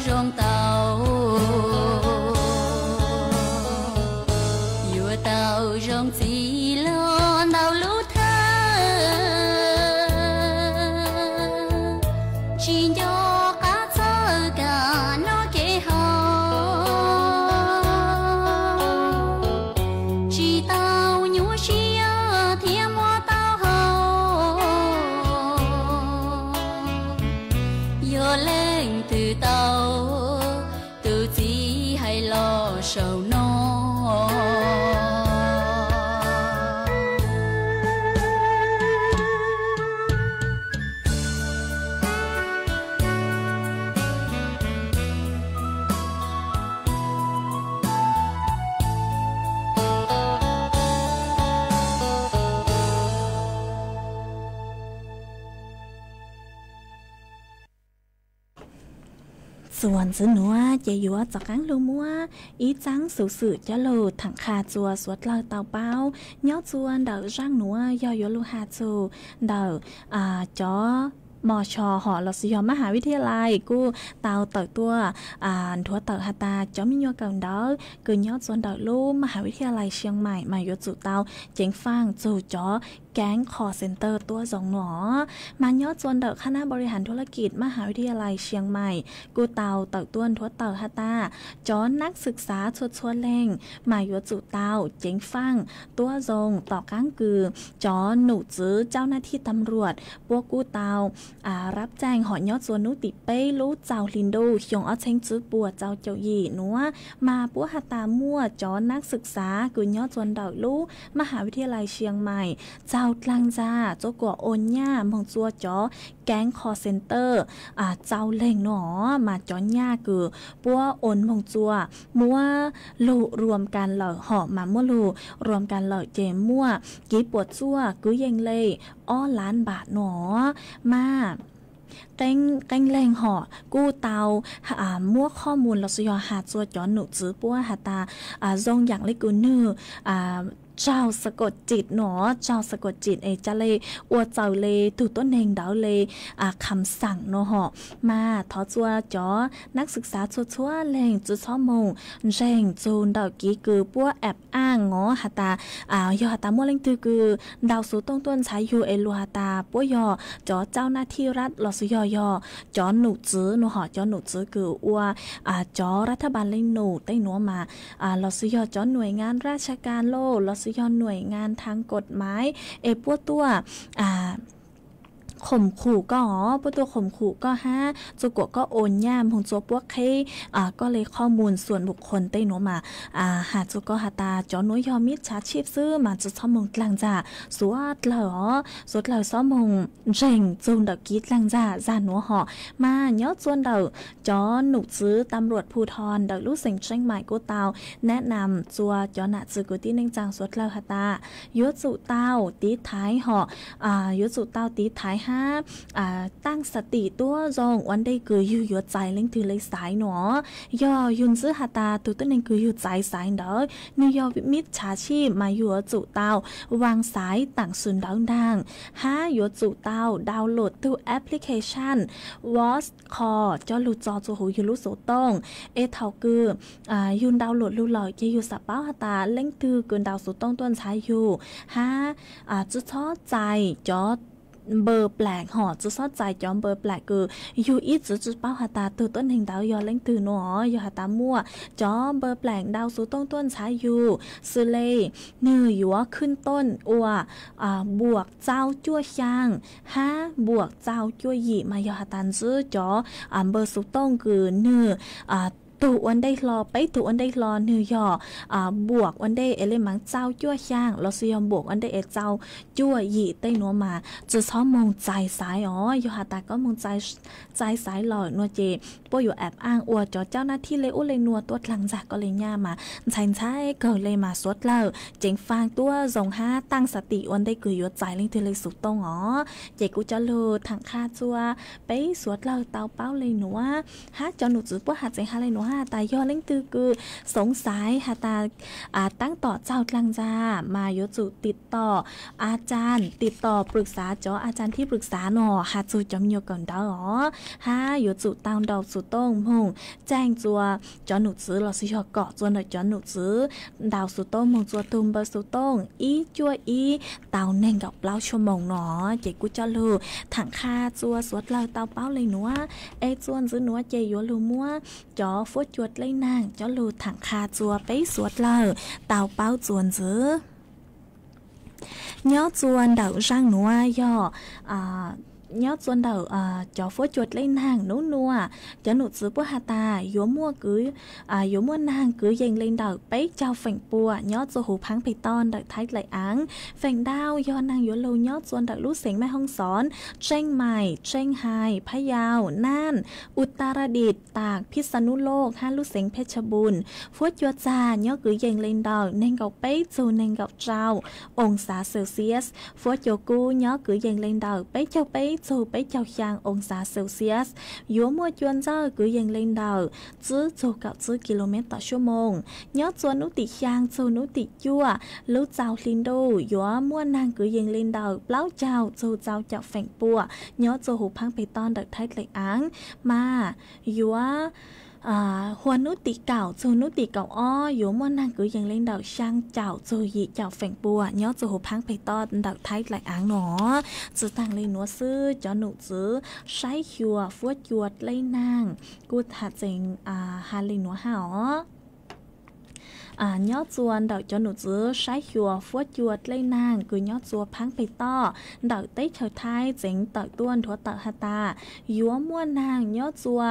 Zoo tau, yuav tau zoo txiv los ntau lub thawj, tsis nco qab txhawj kam noj kev haus, tsis tau nyuaj siab thiab muab tau haus. Yog leej twg tau tus txiv hais los saum no. Txuas ntxiv nuav ces yuav rov qaab lug muab ib txaab xuv xwm coj lug tham qha txug suav dlawg tau paub nyob txug ntawm zaaj nuav yog yuav lug has txug ntawm cov mos tshos hom los sis yog maj has vij thia lais kuj tau tawm tuaj nthuav tawm has tas cov me nyuam kawm ntawv kws nyob txug ntawm lub maj has vij thia lais Sias Mais mas yuav tsum tau ceev faaj txug cov keeb call center tuab zoo nuav. Mas nyob txug ntawm khab nab npaum li has ntuj laj kij maj has vij thia lais Sias Mais kuj tau tawm tuaj nthuav tawm has tas cov nab xwm xav txhua txhua leej mas yuav tsum tau ceev faaj tuab zoo tom qaab kws cov num txwv cau naj thij tam ruam puab kuj tau rab txeej hom nyob txug nub tim peb lub txaus hli ntuj xyoo ob txheeb tsib puas txaus caum yim nuav mas puab has tas muaj cov nab xwm xav kws nyob txug ntawm lub maj has vij thia lais Sias Mais txaug dlaag ntxag txuj kuam oos nyaj moog txug cov keeb call center txaus leeg nuav mas cov nyaj kws puab oos moog txug muab lug ruam kas lawm hom mas muab lug ruam kas lawm ces muaj kiv puam tsuaj kwv yees le ob lab npam nuav mas qee leeg hom kuj tau muab qhov muon los sis yog has txug cov num txwv puab has tas zoo yaam le kws nwg tsaug xas kom tsim nuav, tsaug xas kom tsim es ca le ua txawm le tug tuab neeg ntawd le kham xaam nuav hom mas thov txug cov nab xwm xav txhua txhua leej tsi txhob moog ntseeg txug ntawm kiv kws puab aab aaj nuav has tas yog has tas muaj leej twg kws ntau xuv tooj tuaj ntxhais yug es luas has tas puab yog cov cau naj thij rab los sis yog yog cov num txwv nuav hom cov num txwv kws ua cov rab thaj npaas leej num tej nuav mas los sis yog cov nuaim ngan raj sas kas los los sis yog nuaim ngan thang kod mav es puab tuaj khom khum koj os, puab tuaj khom khum koj hab txuj kuam koj oos nyaj moog txug puab qheb koj le qhov muon xuam npum qhon tej nuav mas has txug koj has tas cov nuav yog mib tsa tshib xwb mas tsi txhob moog dlaag ntxag suav dlawg os, suav dlawg txhob moog ntseeg txug ntawm kiv dlaag ntxag zag nuav hom mas nyob txug ntawm cov num txwv tam ruam phu thos ntawm lub xeem Tsheeb Maim kuj tau nab nam txug cov nam txwv kwv tij neej tsaa suav dlawg has tas yuav tsum tau tiv thaiv hom yuav tsum tau tiv thaiv hab taaj xas tim tuab zoo ua ntej kws yug yuav txais leej twg le xaiv nuav. Yog yug ntxwb has tas tug tuab neeg kws yug txais xaiv ntawd nwg yog mib tsa tshib mas yug yuav tsum tau vaaj xaiv taam sim ntawd ntaag hab yuav tsum tau download tug application Voice Call coj lug tso txug huv yug lub xuv tooj es thaum kws yug download lug lawm ces yug xaav paub has tas leej twg kws ntau xuv tooj tuaj ntxhais yug hab tsi txhob txais cov npawg plaam hom tsi txhob txais cov npawg plaam kws yug ib txwv tsi paub has tas tug tuab neeg ntawd yog leej twg nuav. Yog has tas muaj cov npawg plaam ntau xuv tooj tuaj ntxhais yug xws le nwg yuav khwb tooj ua buam txauv cuaj xyaa hab buam txauv cuaj yim mas yog has tas ntxwb cov npawg xuv tooj kws nwg tug ua ntej hlo, peb tug ua ntej hlo nwg yog buam ua ntej es le maam txauv cuaj xyaa los sis yog buam ua ntej es txauv cuaj yim tej nuav mas tsi txhob moog txais xaiv os. Yog has tas koj moog txais xaiv lawm nuav ces puab yuav aab aaj ua cov cau naj thij le ub le nuav tuaj dlaag ntxag koj le nyaj mas ntxhais ntxhais kawg le mas suav dlawg ceev faaj tuab zoo hab taaj xas tim ua ntej kws yuav txais leej twg le xuv tooj os. Ces kuv coj lug thaam qha txug peb suav dlawg tau paub le nuav hab cov num txwv puab has tseem has le nuav. ต๋าย่อเล้งตือกือสงสัย หากต๋า อ่า ตั้งต่อเจ้าตรังจา มา หยุดจุดติดต่ออาจ๋ารย์ ติดต่อปรึกษาจ๋ออาจ๋ารย์ตี้ปรึกษาหน่อ หากจุดจ๋อมโยก่อนเด้อ หา หยุดจุดตาวดาวสูตรง มง แจ้งจัวจ๋อหนูจื้อ ลอสุยอก่อจัวหน่อจ๋อหนูจื้อ ดาวสูตรง มงจัวตูมเบอร์สูตรง อี้จั่วอี้ ตาวเน่งเก้าเปล้าชั่วโมงหน่อ เจ๊กู้เจ้าลูก ถางคาจัวสวดเล่าตาวเปล้าเลยหนัว เอ จัวจื้อหนัว เจ๊หยัวลูกมัว จ๋อฟัวจวดเล่นนั่ง เจ้าลูกถางคาจัวเป๊ะสวดเล่าตาวเปล้าจัวจื้อ ย้อจัวเด๋าจ้างหนัว ย่อ อ่า ย้อจัวเด๋า อ่า จ๋อฟัวจวดเล่นนั่ง หนูหนัว จ๋อหนูจื้อ ปัวหาต๋า หยัวมั่วกือ อ่า หยัวมั่วนั่ง กือเย็งเล่นเด๋า เป๊ะเจ้าแฝงปัว ย้อจัวหูพังเพตอน เด๋าไท้ไตรอัง แฝงดาว ย่อนั่งหยัวลูก ย้อจัวเด๋าลู่เสียงแม่ฮ่องสอน เจียงใหม่ เจียงฮาย พะเยา น่าน อุตรดิตถ์ ตาก พิษณุโลก ห้า ลู่เสียงเพชรบูรณ์ ฟัวจัวจ่า ย้อกือเย็งเล่นเด๋า เน่งเก้าเป๊ะ จู เน่งเก้าเจ้า องศาเซลเซียส ฟัวจัวกู้ ย้อกือเย็งเล่นเด๋า เป๊ะเจ้าเป๊ะ จู เป๊ะเจ้าฮยาง องศาเซลเซียส หยัวมั่วจวนเจ้า กือเย็งเล่นเด๋า จื้อ จู เก้า จื้อ กิโลเมตรต่อชั่วโมง ย้อจัวหนูติฮยาง จู หนูติจั่ว ลู่เจ้าฮลินดู หยัวมั่วนั่ง กือเย็งเล่นเด๋า เปล้าเจ้า จู เจ้าเจ้าแฝงปัว ย้อจัวหูพังเพตอน เด๋าไท้ไตรอัง มา หยัว อ่า หัวหนูติเก้า จู หนูติเก้าอ้อ หยัวมั่วนั่ง กือเย็งเล่นเด๋า ฮยางเจ้า จู หยีเจ้าแฝงปัว ย้อจัวหูพังเพตอน เด๋าไท้ไตรอังหนอ จื้อต่างเลยหนัวซื่อ จ๋อหนูจื้อ ใช้หยัวฟัวจวดเล่นนั่ง กู้หาเจ๋ง อ่า หาเลยหนัวห้าอ๋อ อ่า ย้อจัวเด๋าจ๋อหนูจื้อ ใช้หยัวฟัวจวดเล่นนั่ง กือย้อจัวพังเพตอน เด๋าเต๊ะเฉาไท้ เจ๋งเต๋าต้วน ถัวเต๋าหาต๋า หยัวมั่วนั่ง ย้อจัว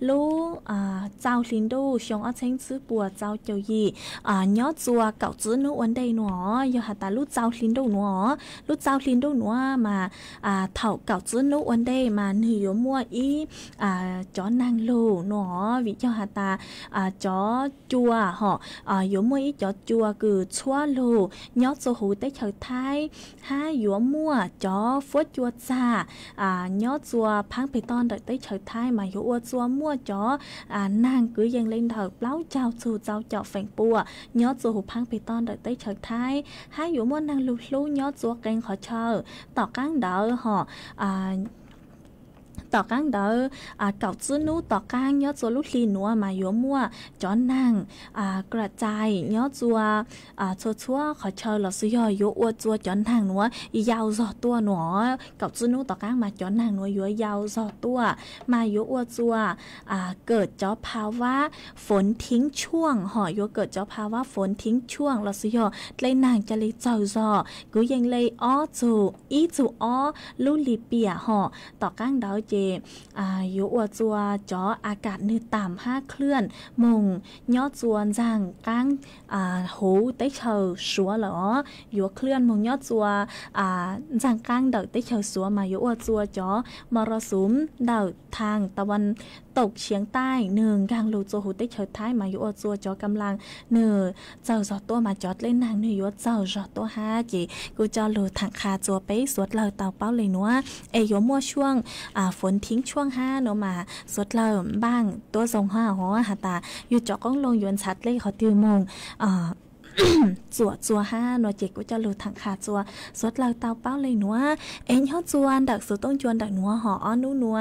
ลู่ อ่า เจ้าฮลินดู ชงอ้อเช้งจื้อปัว เจ้าเจ้าหยี อ่า ย้อจัวเก้าจื้อหนูอวนเด้หนัว ย่อหาต๋าลู่เจ้าฮลินดูหนัว ลู่เจ้าฮลินดูหนัว มา อ่า เถ่าเก้าจื้อหนูอวนเด้ มา นึ่งหยัวมั่วอี้ อ่า จ๋อนั่งลู่หนัว วิ ย่อหาต๋า อ่า จ๋อจั่ว ห่อ อ่า หยัวมั่วอี้จ๋อจั่ว กือชัวลู่ ย้อจัวหูเต๊ะเฉาไท้ ห้า หยัวมั่วจ๋อฟัวจัวจ่า อ่า ย้อจัวพังเพตอน เด๋าเต๊ะเฉาไท้ มา หยัวอัวจัวมั่วจ๋อ อ่า นั่ง กือเย็งเล่นเด๋า เปล้าเจ้า จู เจ้าเจ้าแฝงปัว ย้อจัวหูพังเพตอน เด๋าเต๊ะเฉาไท้ ห้า หยัวมั่วนั่งลู่ลู่ ย้อจัวเกงขอเชอ ต่อก้างเด๋า ห่อ อ่า ต่อก้างเด๋า อ่า เก้าจื้อหนูต่อก้าง ย้อจัวลู่ฮลีหนัว มา หยัวมั่วจ๋อนั่ง อ่า กระจาย ย้อจัว อ่า ชัวชัวขอเชอ ลอสุยอ หยัวอัวจัวจ๋อนั่งหนัว ยาวจ่อตั้วหนัว เก้าจื้อหนูต่อก้าง มา จ๋อนั่งหนัว หยัวยาวจ่อตั้ว มา หยัวอัวจัว อ่า เกิดจ๋อภาวะฝนทิ้งช่วง ห่อ หยัวเกิดจ๋อภาวะฝนทิ้งช่วง ลอสุยอ เล่นนั่งจะเลยเจ้าจ่อ กือเย็งเลยอ้อ จู อี้ จู อ้อ ลู่ฮลีเปีย ห่อ ต่อก้างเด๋าเจ อ่า หยัวอัวจัวจ๋ออากาศนึ่งต่ำ ห้า เคลื่อน มง ย้อจัวจั่งก้าง อ่า หูเต๊ะเฉาสัวเหรอ หยัวเคลื่อน มง ย้อจัว อ่า จั่งก้างเด๋าเต๊ะเฉาสัว มา หยัวอัวจัวจ๋อ มรสุม เด๋าทางตะวันตกเฉียงใต้ นึ่ง กางลู่จัวหูเต๊ะเฉาไท้ มา หยัวอัวจัวจ๋อกำลัง นึ่ง เจ้าจ่อตั้ว มา จ๋อเล่นนั่ง นึ่ง หยัวเจ้าจ่อตั้ว ห้า เจ กู้เจ้าลู่ถางคาจัวเป๊ะสวดเล่าตาวเปล้าเลยหนัว เอ หยัวมั่วช่วง อ่า ฝนทิ้งช่วง ห้า หนัว มา สวดเล่าบ้าง ตั้วซง ห้า หอ หาต๋า อยู่จ๋อก้องลง หยวนฉัดเลขขอติวมง อ่า จั่วจัว ห้า หนัว เจ กู้เจ้าลู่ถางคาจัวสวดเล่าตาวเปล้าเลยหนัว เอ ย้อจัวเด๋าสูตรงจัวเด๋าหนัว ห่อ อ้อ หนูหนัว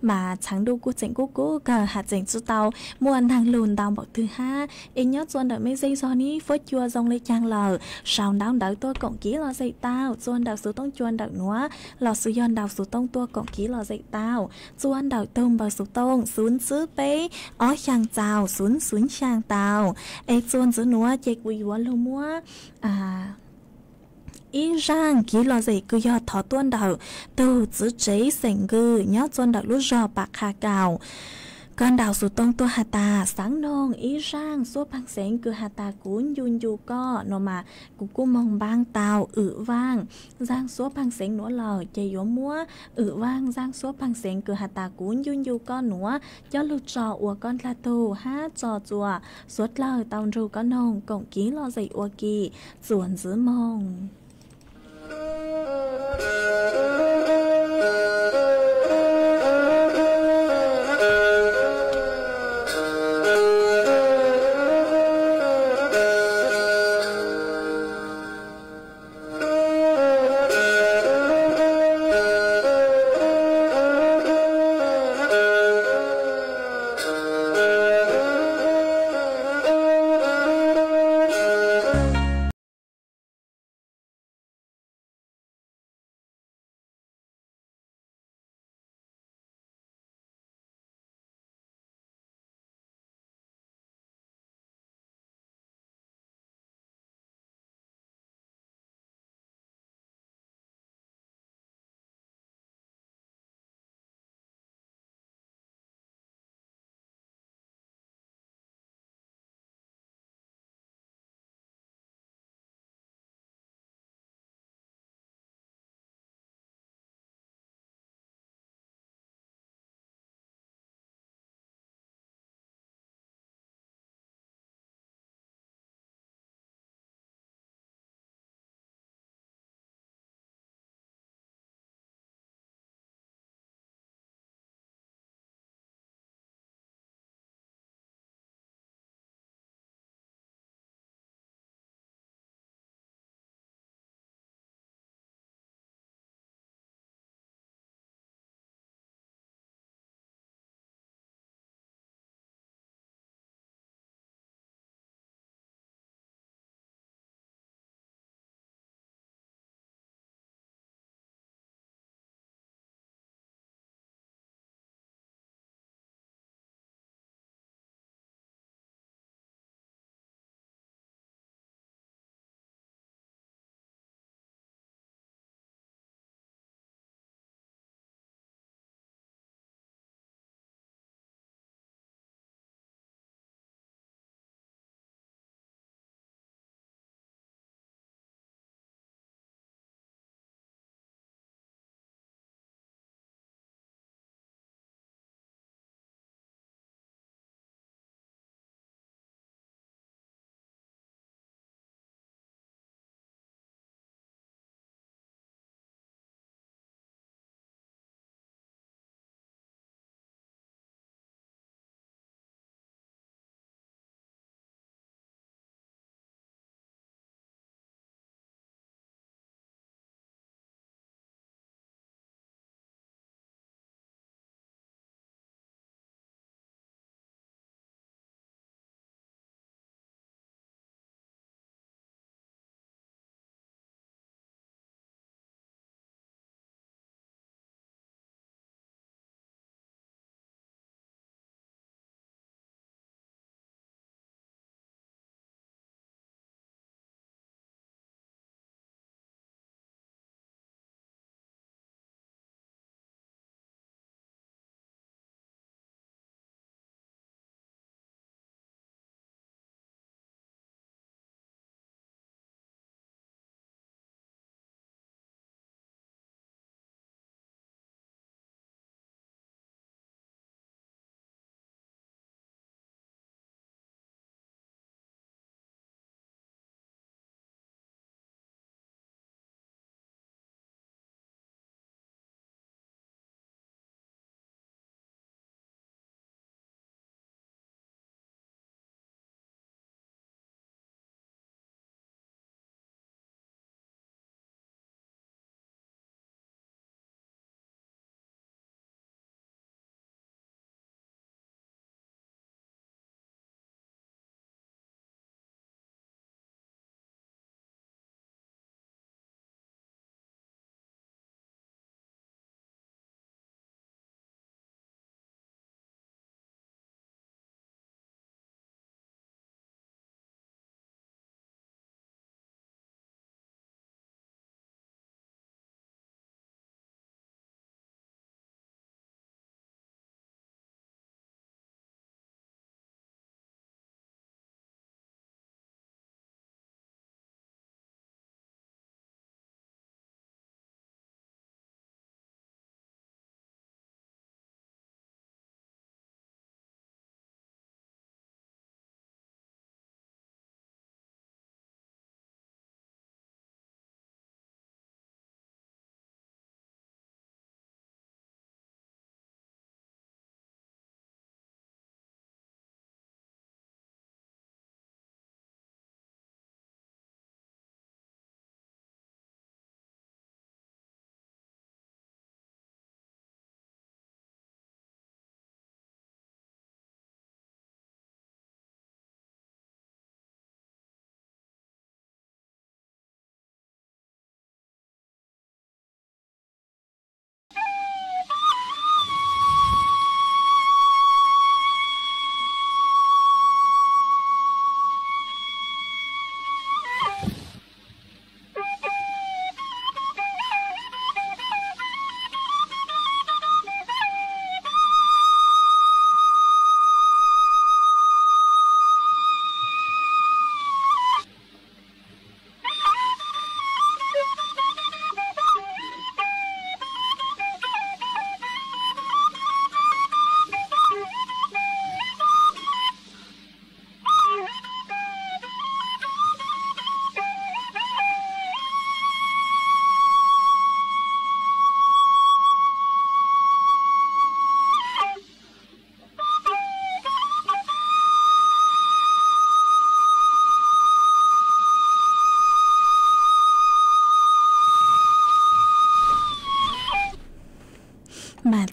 มา ฉังดูกู้เจ๋งกู้กู้ เก่าหาเจ๋งจื้อตาว มั่วนั่งลู่ตาวบอกถือ ห้า เอ ย้อจัวเด๋าเมเซ้งซอนี้ ฟัวจัวซงเลยจังเหล่า สาวดาวเด๋าตั้วก๋องกีรอเสกตาว จัวเด๋าสูตรงจัวเด๋าหนัว ลอสุยอ ดาวสูตรงตั้วก๋องกีรอเสกตาว จัวเด๋าตูมเบอร์สูตรง ศูนย์ จื้อเป๊ะ อ้อ ฮยางเจ้า ศูนย์ ศูนย์ ฮยางเต้า เอ จัวจื้อหนัว เจ กู้หยัวลู่มัว อ่า อี้จ้าง กีรอเสก กือยอ ถอตั้วเด๋า ตู่ จื้อเจ๋ยเสงกือ ย้อจัวเด๋าลู่จ่อปากคาเก่า ก้อนดาวสูตรงตั้วหาต๋า สังนง อี้จ้าง ซัวพังเสง กือหาต๋า กูนยุนยูก้อ หนัว มา กู้กู้มองบ้างเต้า อึว่าง จ้างซัวพังเสงหนัวเหล่า เจ หยัวมั่ว อึว่าง จ้างซัวพังเสง กือหาต๋า กูนยุนยูก้อหนัว จ้อลู่จ่ออัวก้อนตาตู่ ห้า จ่อจัว สวดเล่าตาวดูก้อนนง ก๋องกีรอเสกอัวกี สวนจื้อมง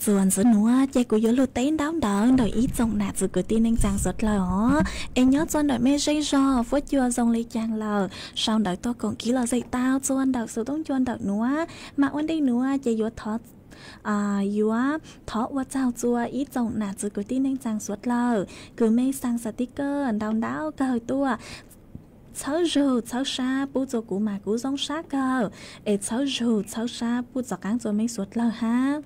Txuas ntxwv nuav ces kuv yuav lug teb ndau ntawd ntawm ib tsoom nam txwv kwv tij neej tsaa suav dlawg os. Es nyob txua ntawm mej zej zog fuab cua zoo le caag lawm, sau ntawv tuaj koom kev lom zem tau txua ntawm xuv toob cua ntawm nuav. Mas ua ntej nuav ces yuav thov, yuav thov ua tsaug txua ib tsoom nam txwv kwv tij neej tsaa suav dlawg kws mej xaa sticker ntau ntau kawg tuaj txhawb zug txhawb sab pub txua kuv mas kuv zoo sab kawg. Es txhawb zug txhawb sab pub txaus qaab txua mej suav dlawg hab.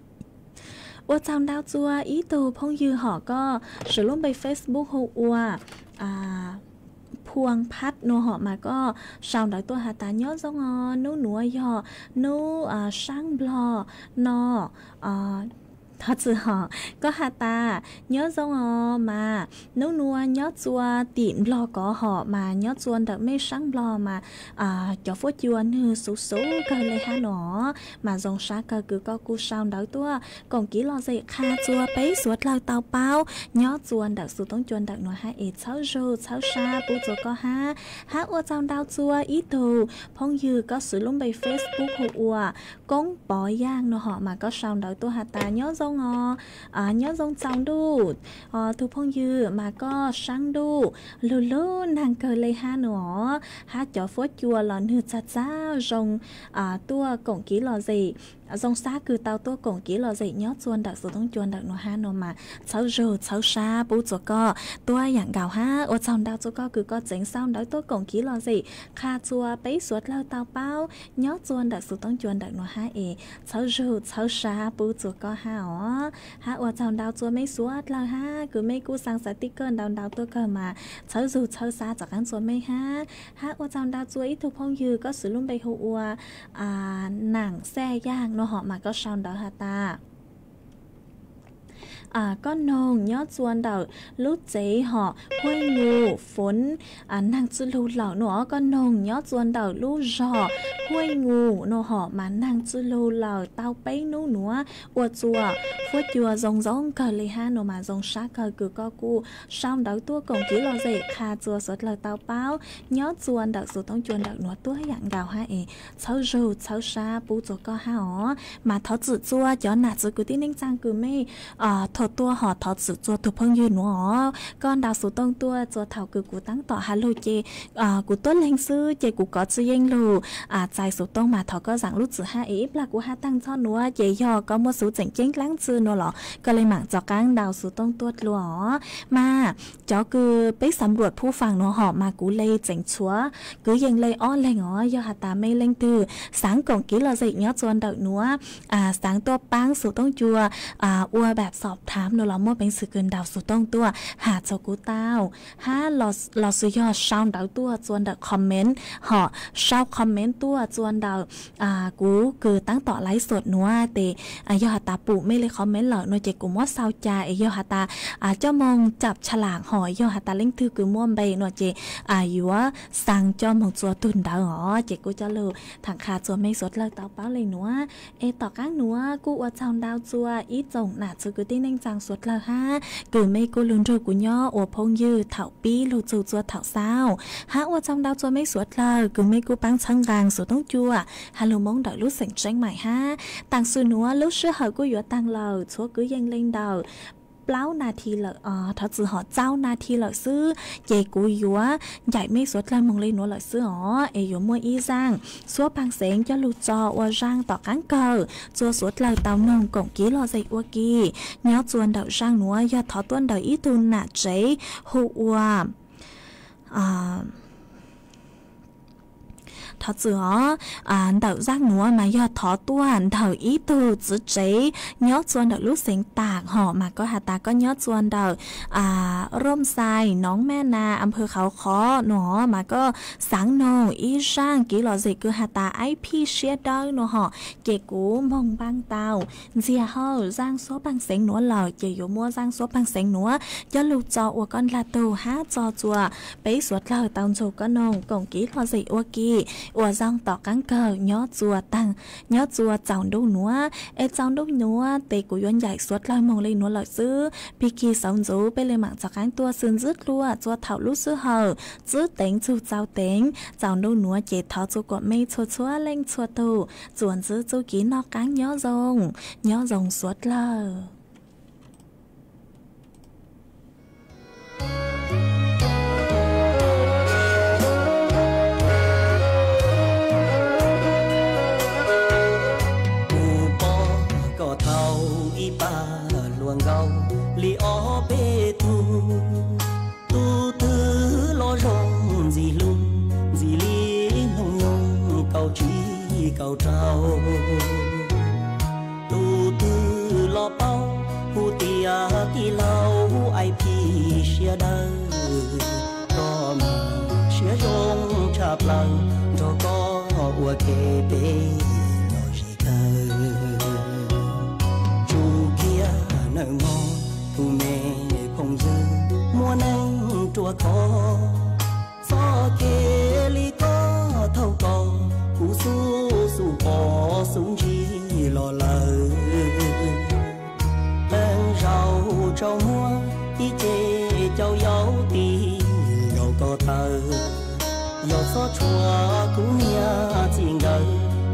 Ua tsaug ntau txua ib tug phooj ywg hom koj swv lub npe Facebook hu ua Phuang Phat nua hom mas koj sau ntawv tuaj has tas nyob zoo os, nub nuav yog nub saab nplog no. Thov txwm hom koj has tas nyob zoo os mas nub nuav nyob txua tim nplog kov hom mas nyob txua ntawm mej saab nplog mas cov fuab cua nwg xuv xuv kawg le hab nua. Mas zoo sab kawg kws koj kuj sau ntawv tuaj koom kev lom zem qha txua peb suav dlawg tau paub nyob txua ntawm xuv toob cua ntawm nuav hab es txhawb zug txhawb sab pub txua koj hab. Hab ua tsaug ntau txua ib tug phooj ywg koj swv lub npe Facebook hu ua Koob Pov Yaaj nua hom mas koj sau ntawv tuaj has tas nyob zoo os, nyob zoo txaus ntuj os tug phooj ywg mas koj saab ntuj lug lub naag kawg le hab nua. Hab cov fuab cua los nwg txag txag zoo tuaj koom kev lom zem. Zoo sab kws tau tuaj koom kev lom zem nyob txua ntawm xuv toob cua ntawm nuav hab nua mas txhawb zug txhawb sab pub txua koj tuab yaam nkaus hab. Ua tsaug ntau txua koj kws koj tseev sau ntawv tuaj koom kev lom zem qha txua peb suav dlawg tau paub nyob txua ntawm xuv toob cua ntawm nuav hab es txhawb zug txhawb sab pub txua koj hab os. Hab ua tsaug ntau txua mej suav dlawg hab kws mej kuj xaa sticker ntau ntau tuaj kawg mas txhawb zug txhawb sab txaus qaab txua mej hab. Hab ua tsaug ntau txua ib tug phooj ywg koj swv lub npe hu ua Naam Xaj Yaaj nua hom mas koj sau ntawv has tas koj noog nyob txua ntawm lub tsev hom Huaj Ngu Foon naag txwj lug lawm nua. Koj noog nyob txua ntawm lub zog Huaj Ngu nua hom mas naag txwj lug lawm tau peb nub nuav ua txua fuab cua zoo zoo kawg le hab nua mas zoo sab kawg kws koj kuj sau ntawv tuaj koom kev lom zem qha txua suav dlawg tau paub nyob txua ntawm xuv toob cua ntawm nuav tuab yaam nkaus hab es txhawb zug txhawb sab pub txua koj hab os. Mas thov txwm txua cov nam txwv kwv tij neej tsaa kws mej thuav tuaj hom thov txwm txua tug phooj ywg nuav os. Koj ntaus xuv tooj tuaj txua thaum kws kuv taab tom has lug ces kuv tuab leeg xwb ces kuv kov tsi yeej lug txais xuv tooj mas thov koj zaam lub txim hab es ib plag kuv has taag txog nuav ces yog koj muaj xuv tseem ceeb dlaab tsi nua los koj le maam rov qaab ntaus xuv tooj tuaj dlua os. Mas cov kws peb xamluam phu faam nua hom mas kuv le tseem tshuav kwv yees le ob leeg os. Yog has tas mej leej twg xaav koom kev lom zem nyob txua ntawm nuav, xaav tuaj paab xuv tooj cua uaแบบสอบถามnua los muaj peev xwm kws ntaus xuv tooj tuaj has rua kuv tau hab los xwm yog sau ntawv tuaj txua ntawm comment hom sau comment tuaj txua ntawm kuv kws taab tom ไลฟ์สด nuav tes yog has tas pum mej le comment lawm nua ces kuv muab sau ca es yog has tas coj moogจับฉลาก hom yog has tas leej twg kws muaj npe nua ces yuav xaa coj moog txua tug ntawd os. Ces kuj coj lug thaam qha txua mej suav dlawg tau paub le nuav. Es tom qaab nuav kuj ua tsaug ntau txua ib tsoom nam txwv kwv tij neej tsaa suav dlawg hab kws mej kuj lug nrug kuv nyob ua phooj ywg thaum pib lug txug txua thaum xaus. Hab ua tsaug ntau txua mej suav dlawg kws mej kuj paab txhawb nqaa xuv tooj cua has lug Moob ntawm lub xeem Tseeb Maim hab. Taam sim nuav lub sij hawm kuj yuav taag lawm, txhua kwv yees le ntawm plaub nas this lawm os, thov txwm hom rau nas this lawm xwb ces kuv yuav ncaim mej suav dlawg moog le nuav lawm xwb os. Es yuav muaj ib zaaj suab paag xeev coj lug tso ua zaaj tom qaab kawg txua suav dlawg tau noog koom kev lom zem ua ke. Nyob txua ntawm zaaj nuav yog thov tuaj ntawm ib tug nam tsev hu ua thov txwm os, ntawm zaaj nuav mas yog thov tuaj ntawm ib tug txiv tsev nyob txua ntawm lub xeev Taam hom mas koj has tas koj nyob txua ntawm Rooj Xais, Noov Mej Nas, อำเภอเขาค้อ nua mas koj xaav noog ib zaaj kev lom zem kws has tas ไอ้พี่เสื้อดำ nua hom ces kuv moog npaaj tau. Ntxiag hawm zaaj suab paag xeev nuav lawm ces yuav muab zaaj suab paag xeev nuav coj lug tso ua koj ndla tug hab tso txua peb suav dlawg tau nrug koj noog koom kev lom zem ua ke. Uas zoo tov kang kawg nyob txua taag, nyob txua txaus ntuj nuav, es txaus ntuj nuav tes kuv yuav ncaim suav dlawg moog le nuav lawm xwb. Pig kig xauv ntxuv peb le maam txaus qaab tuaj xwb ntxiv dlua txua thaum lub sij hawm txwb teev txug txaus teev. Txaus ntuj nuav ces thov txua kuas mej txhua txhua leej txhua tug txuas ntxiv txuj kev noj qaab nyob zoo, nyob zoo suav dlawg. Kuv pom koj thaum ib pab hluas nkaus li ob peb tug, tug twg los zoo ntxim hlub, ntxim li hnub nyoog kaum tsib kaum rau. Tug twg los paub hu tias tij laug I P siab dawb, koj mas siab zoo tshaj plaws nrog koj ua ke peb los ze kawg. Tsum kiag nawb mog tus me phooj ywg, muaj neeg ruam khov, txoj kev li koj thaum koj kuv xub xub pom xub ntsib los lawm. Teev zaug tsaug muag ib ce cau yau tig nkaus koj taw, yog txhob tshua kuv niag txij nkawm,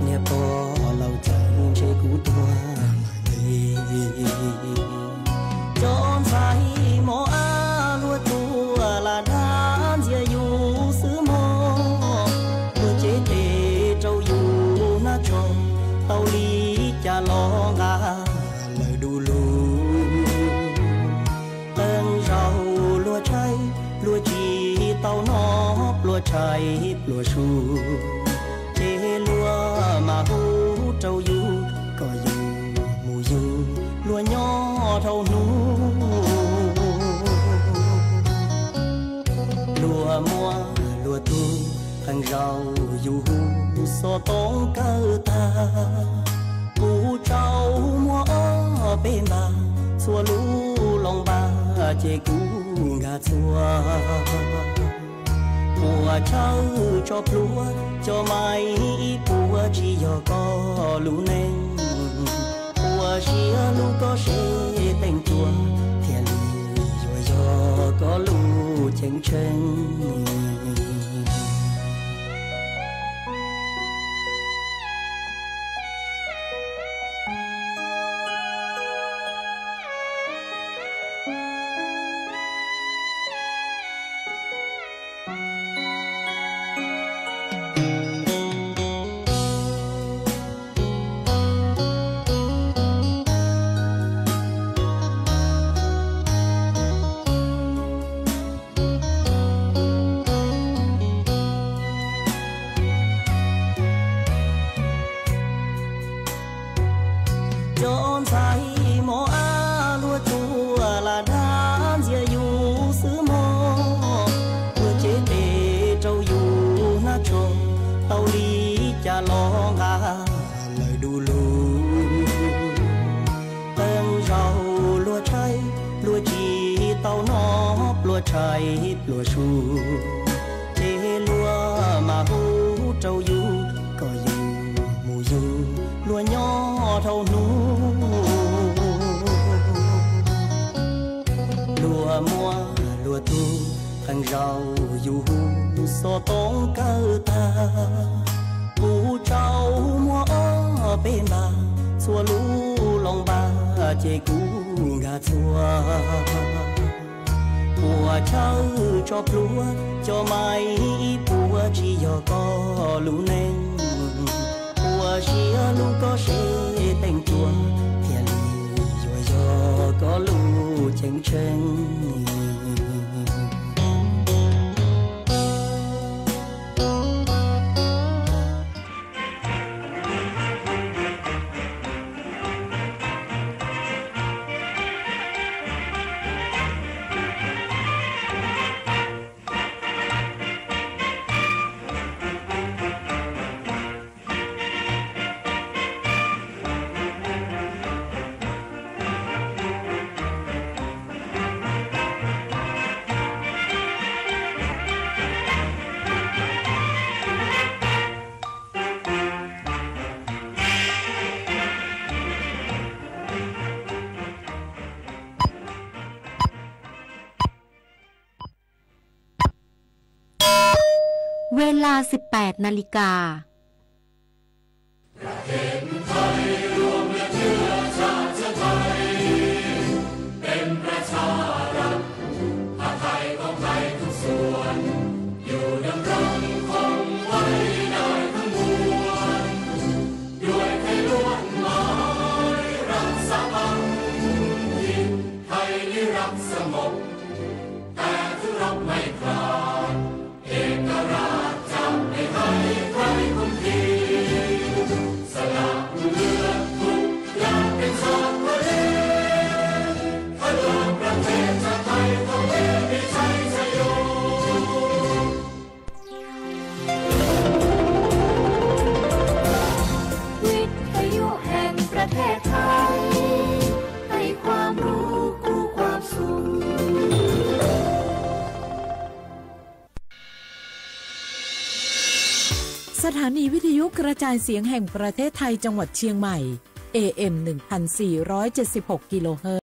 niag pog laus txawm ntshe kuv tuag. Cov ntxhais mos ab luag tuaj lam dag ntxias yus xwb mog, luag cev tes rau yus hnab tso, tau li cas los nqa lawm du lug. Teev zaug luag tshaib luag tsis tau noj, pluas tshaib pluas su, ces luag mas hu rau yus kom yus mus yug luag nyob dhau hnub. Luag muaj luag tug, teev zaug yus hu xov tooj kawg tag. Kuv tsaug muag ob peb npab, txhua lub loos npab ces kuv nkag txhua. Puas tshawj tso pluav cov mais, puas tsis yog koj lub neej, puas siab lug koj seb teej cua, thiaj li yuav yog koj lub cheeb tsheej. Cov ntxhais mos ab luag tuaj lam dag ntxias yus xwb mog, luag cev tes rau yus hnab tso, tau li cas los nqa lawm du lug. Teev zaug luag tshaib luag tsis tau noj, pluas tshaib pluas su, ces luag mas hu rau yus kom yus mus yug luag nyob dhau hnub. Luag muaj luag tug, teev zaug yus hu xov tooj kawg tag. Kuv tsaug muag ob peb npab, txhua lub loos npab ces kuv nkag txhua. Puas tshawj tso pluav cov mais, puas tsis yog koj lub neej, puas siab lug koj seb teej cua, thiaj li yuav yog koj lub cheeb tsheej. เวลา สิบแปดนาฬิกา ประเทศไทยรวมและเชื้อชาติไทย เป็นประชารัฐ ผ้าไทยของไทยทุกส่วน อยู่ดำรงคงไว้ได้ทั้งมวล ด้วยไทยล้วนหมายรักสามัคคี ไทยนี้รักสงบ แต่ถึงรบไม่ขาด เอกราชจะไม่ให้ใครคุมขีด สละเลือดทุกอย่างเป็นสากล ทะลวงประเทศชาติไทย ทวีมีชัยชโย วิทยุแห่งประเทศไทย ให้ความรู้กู้ความสุข สถานีวิทยุกระจายเสียงแห่งประเทศไทยจังหวัดเชียงใหม่ เอเอ็ม หนึ่งพันสี่ร้อยเจ็ดสิบหก กิโลเฮิรตซ์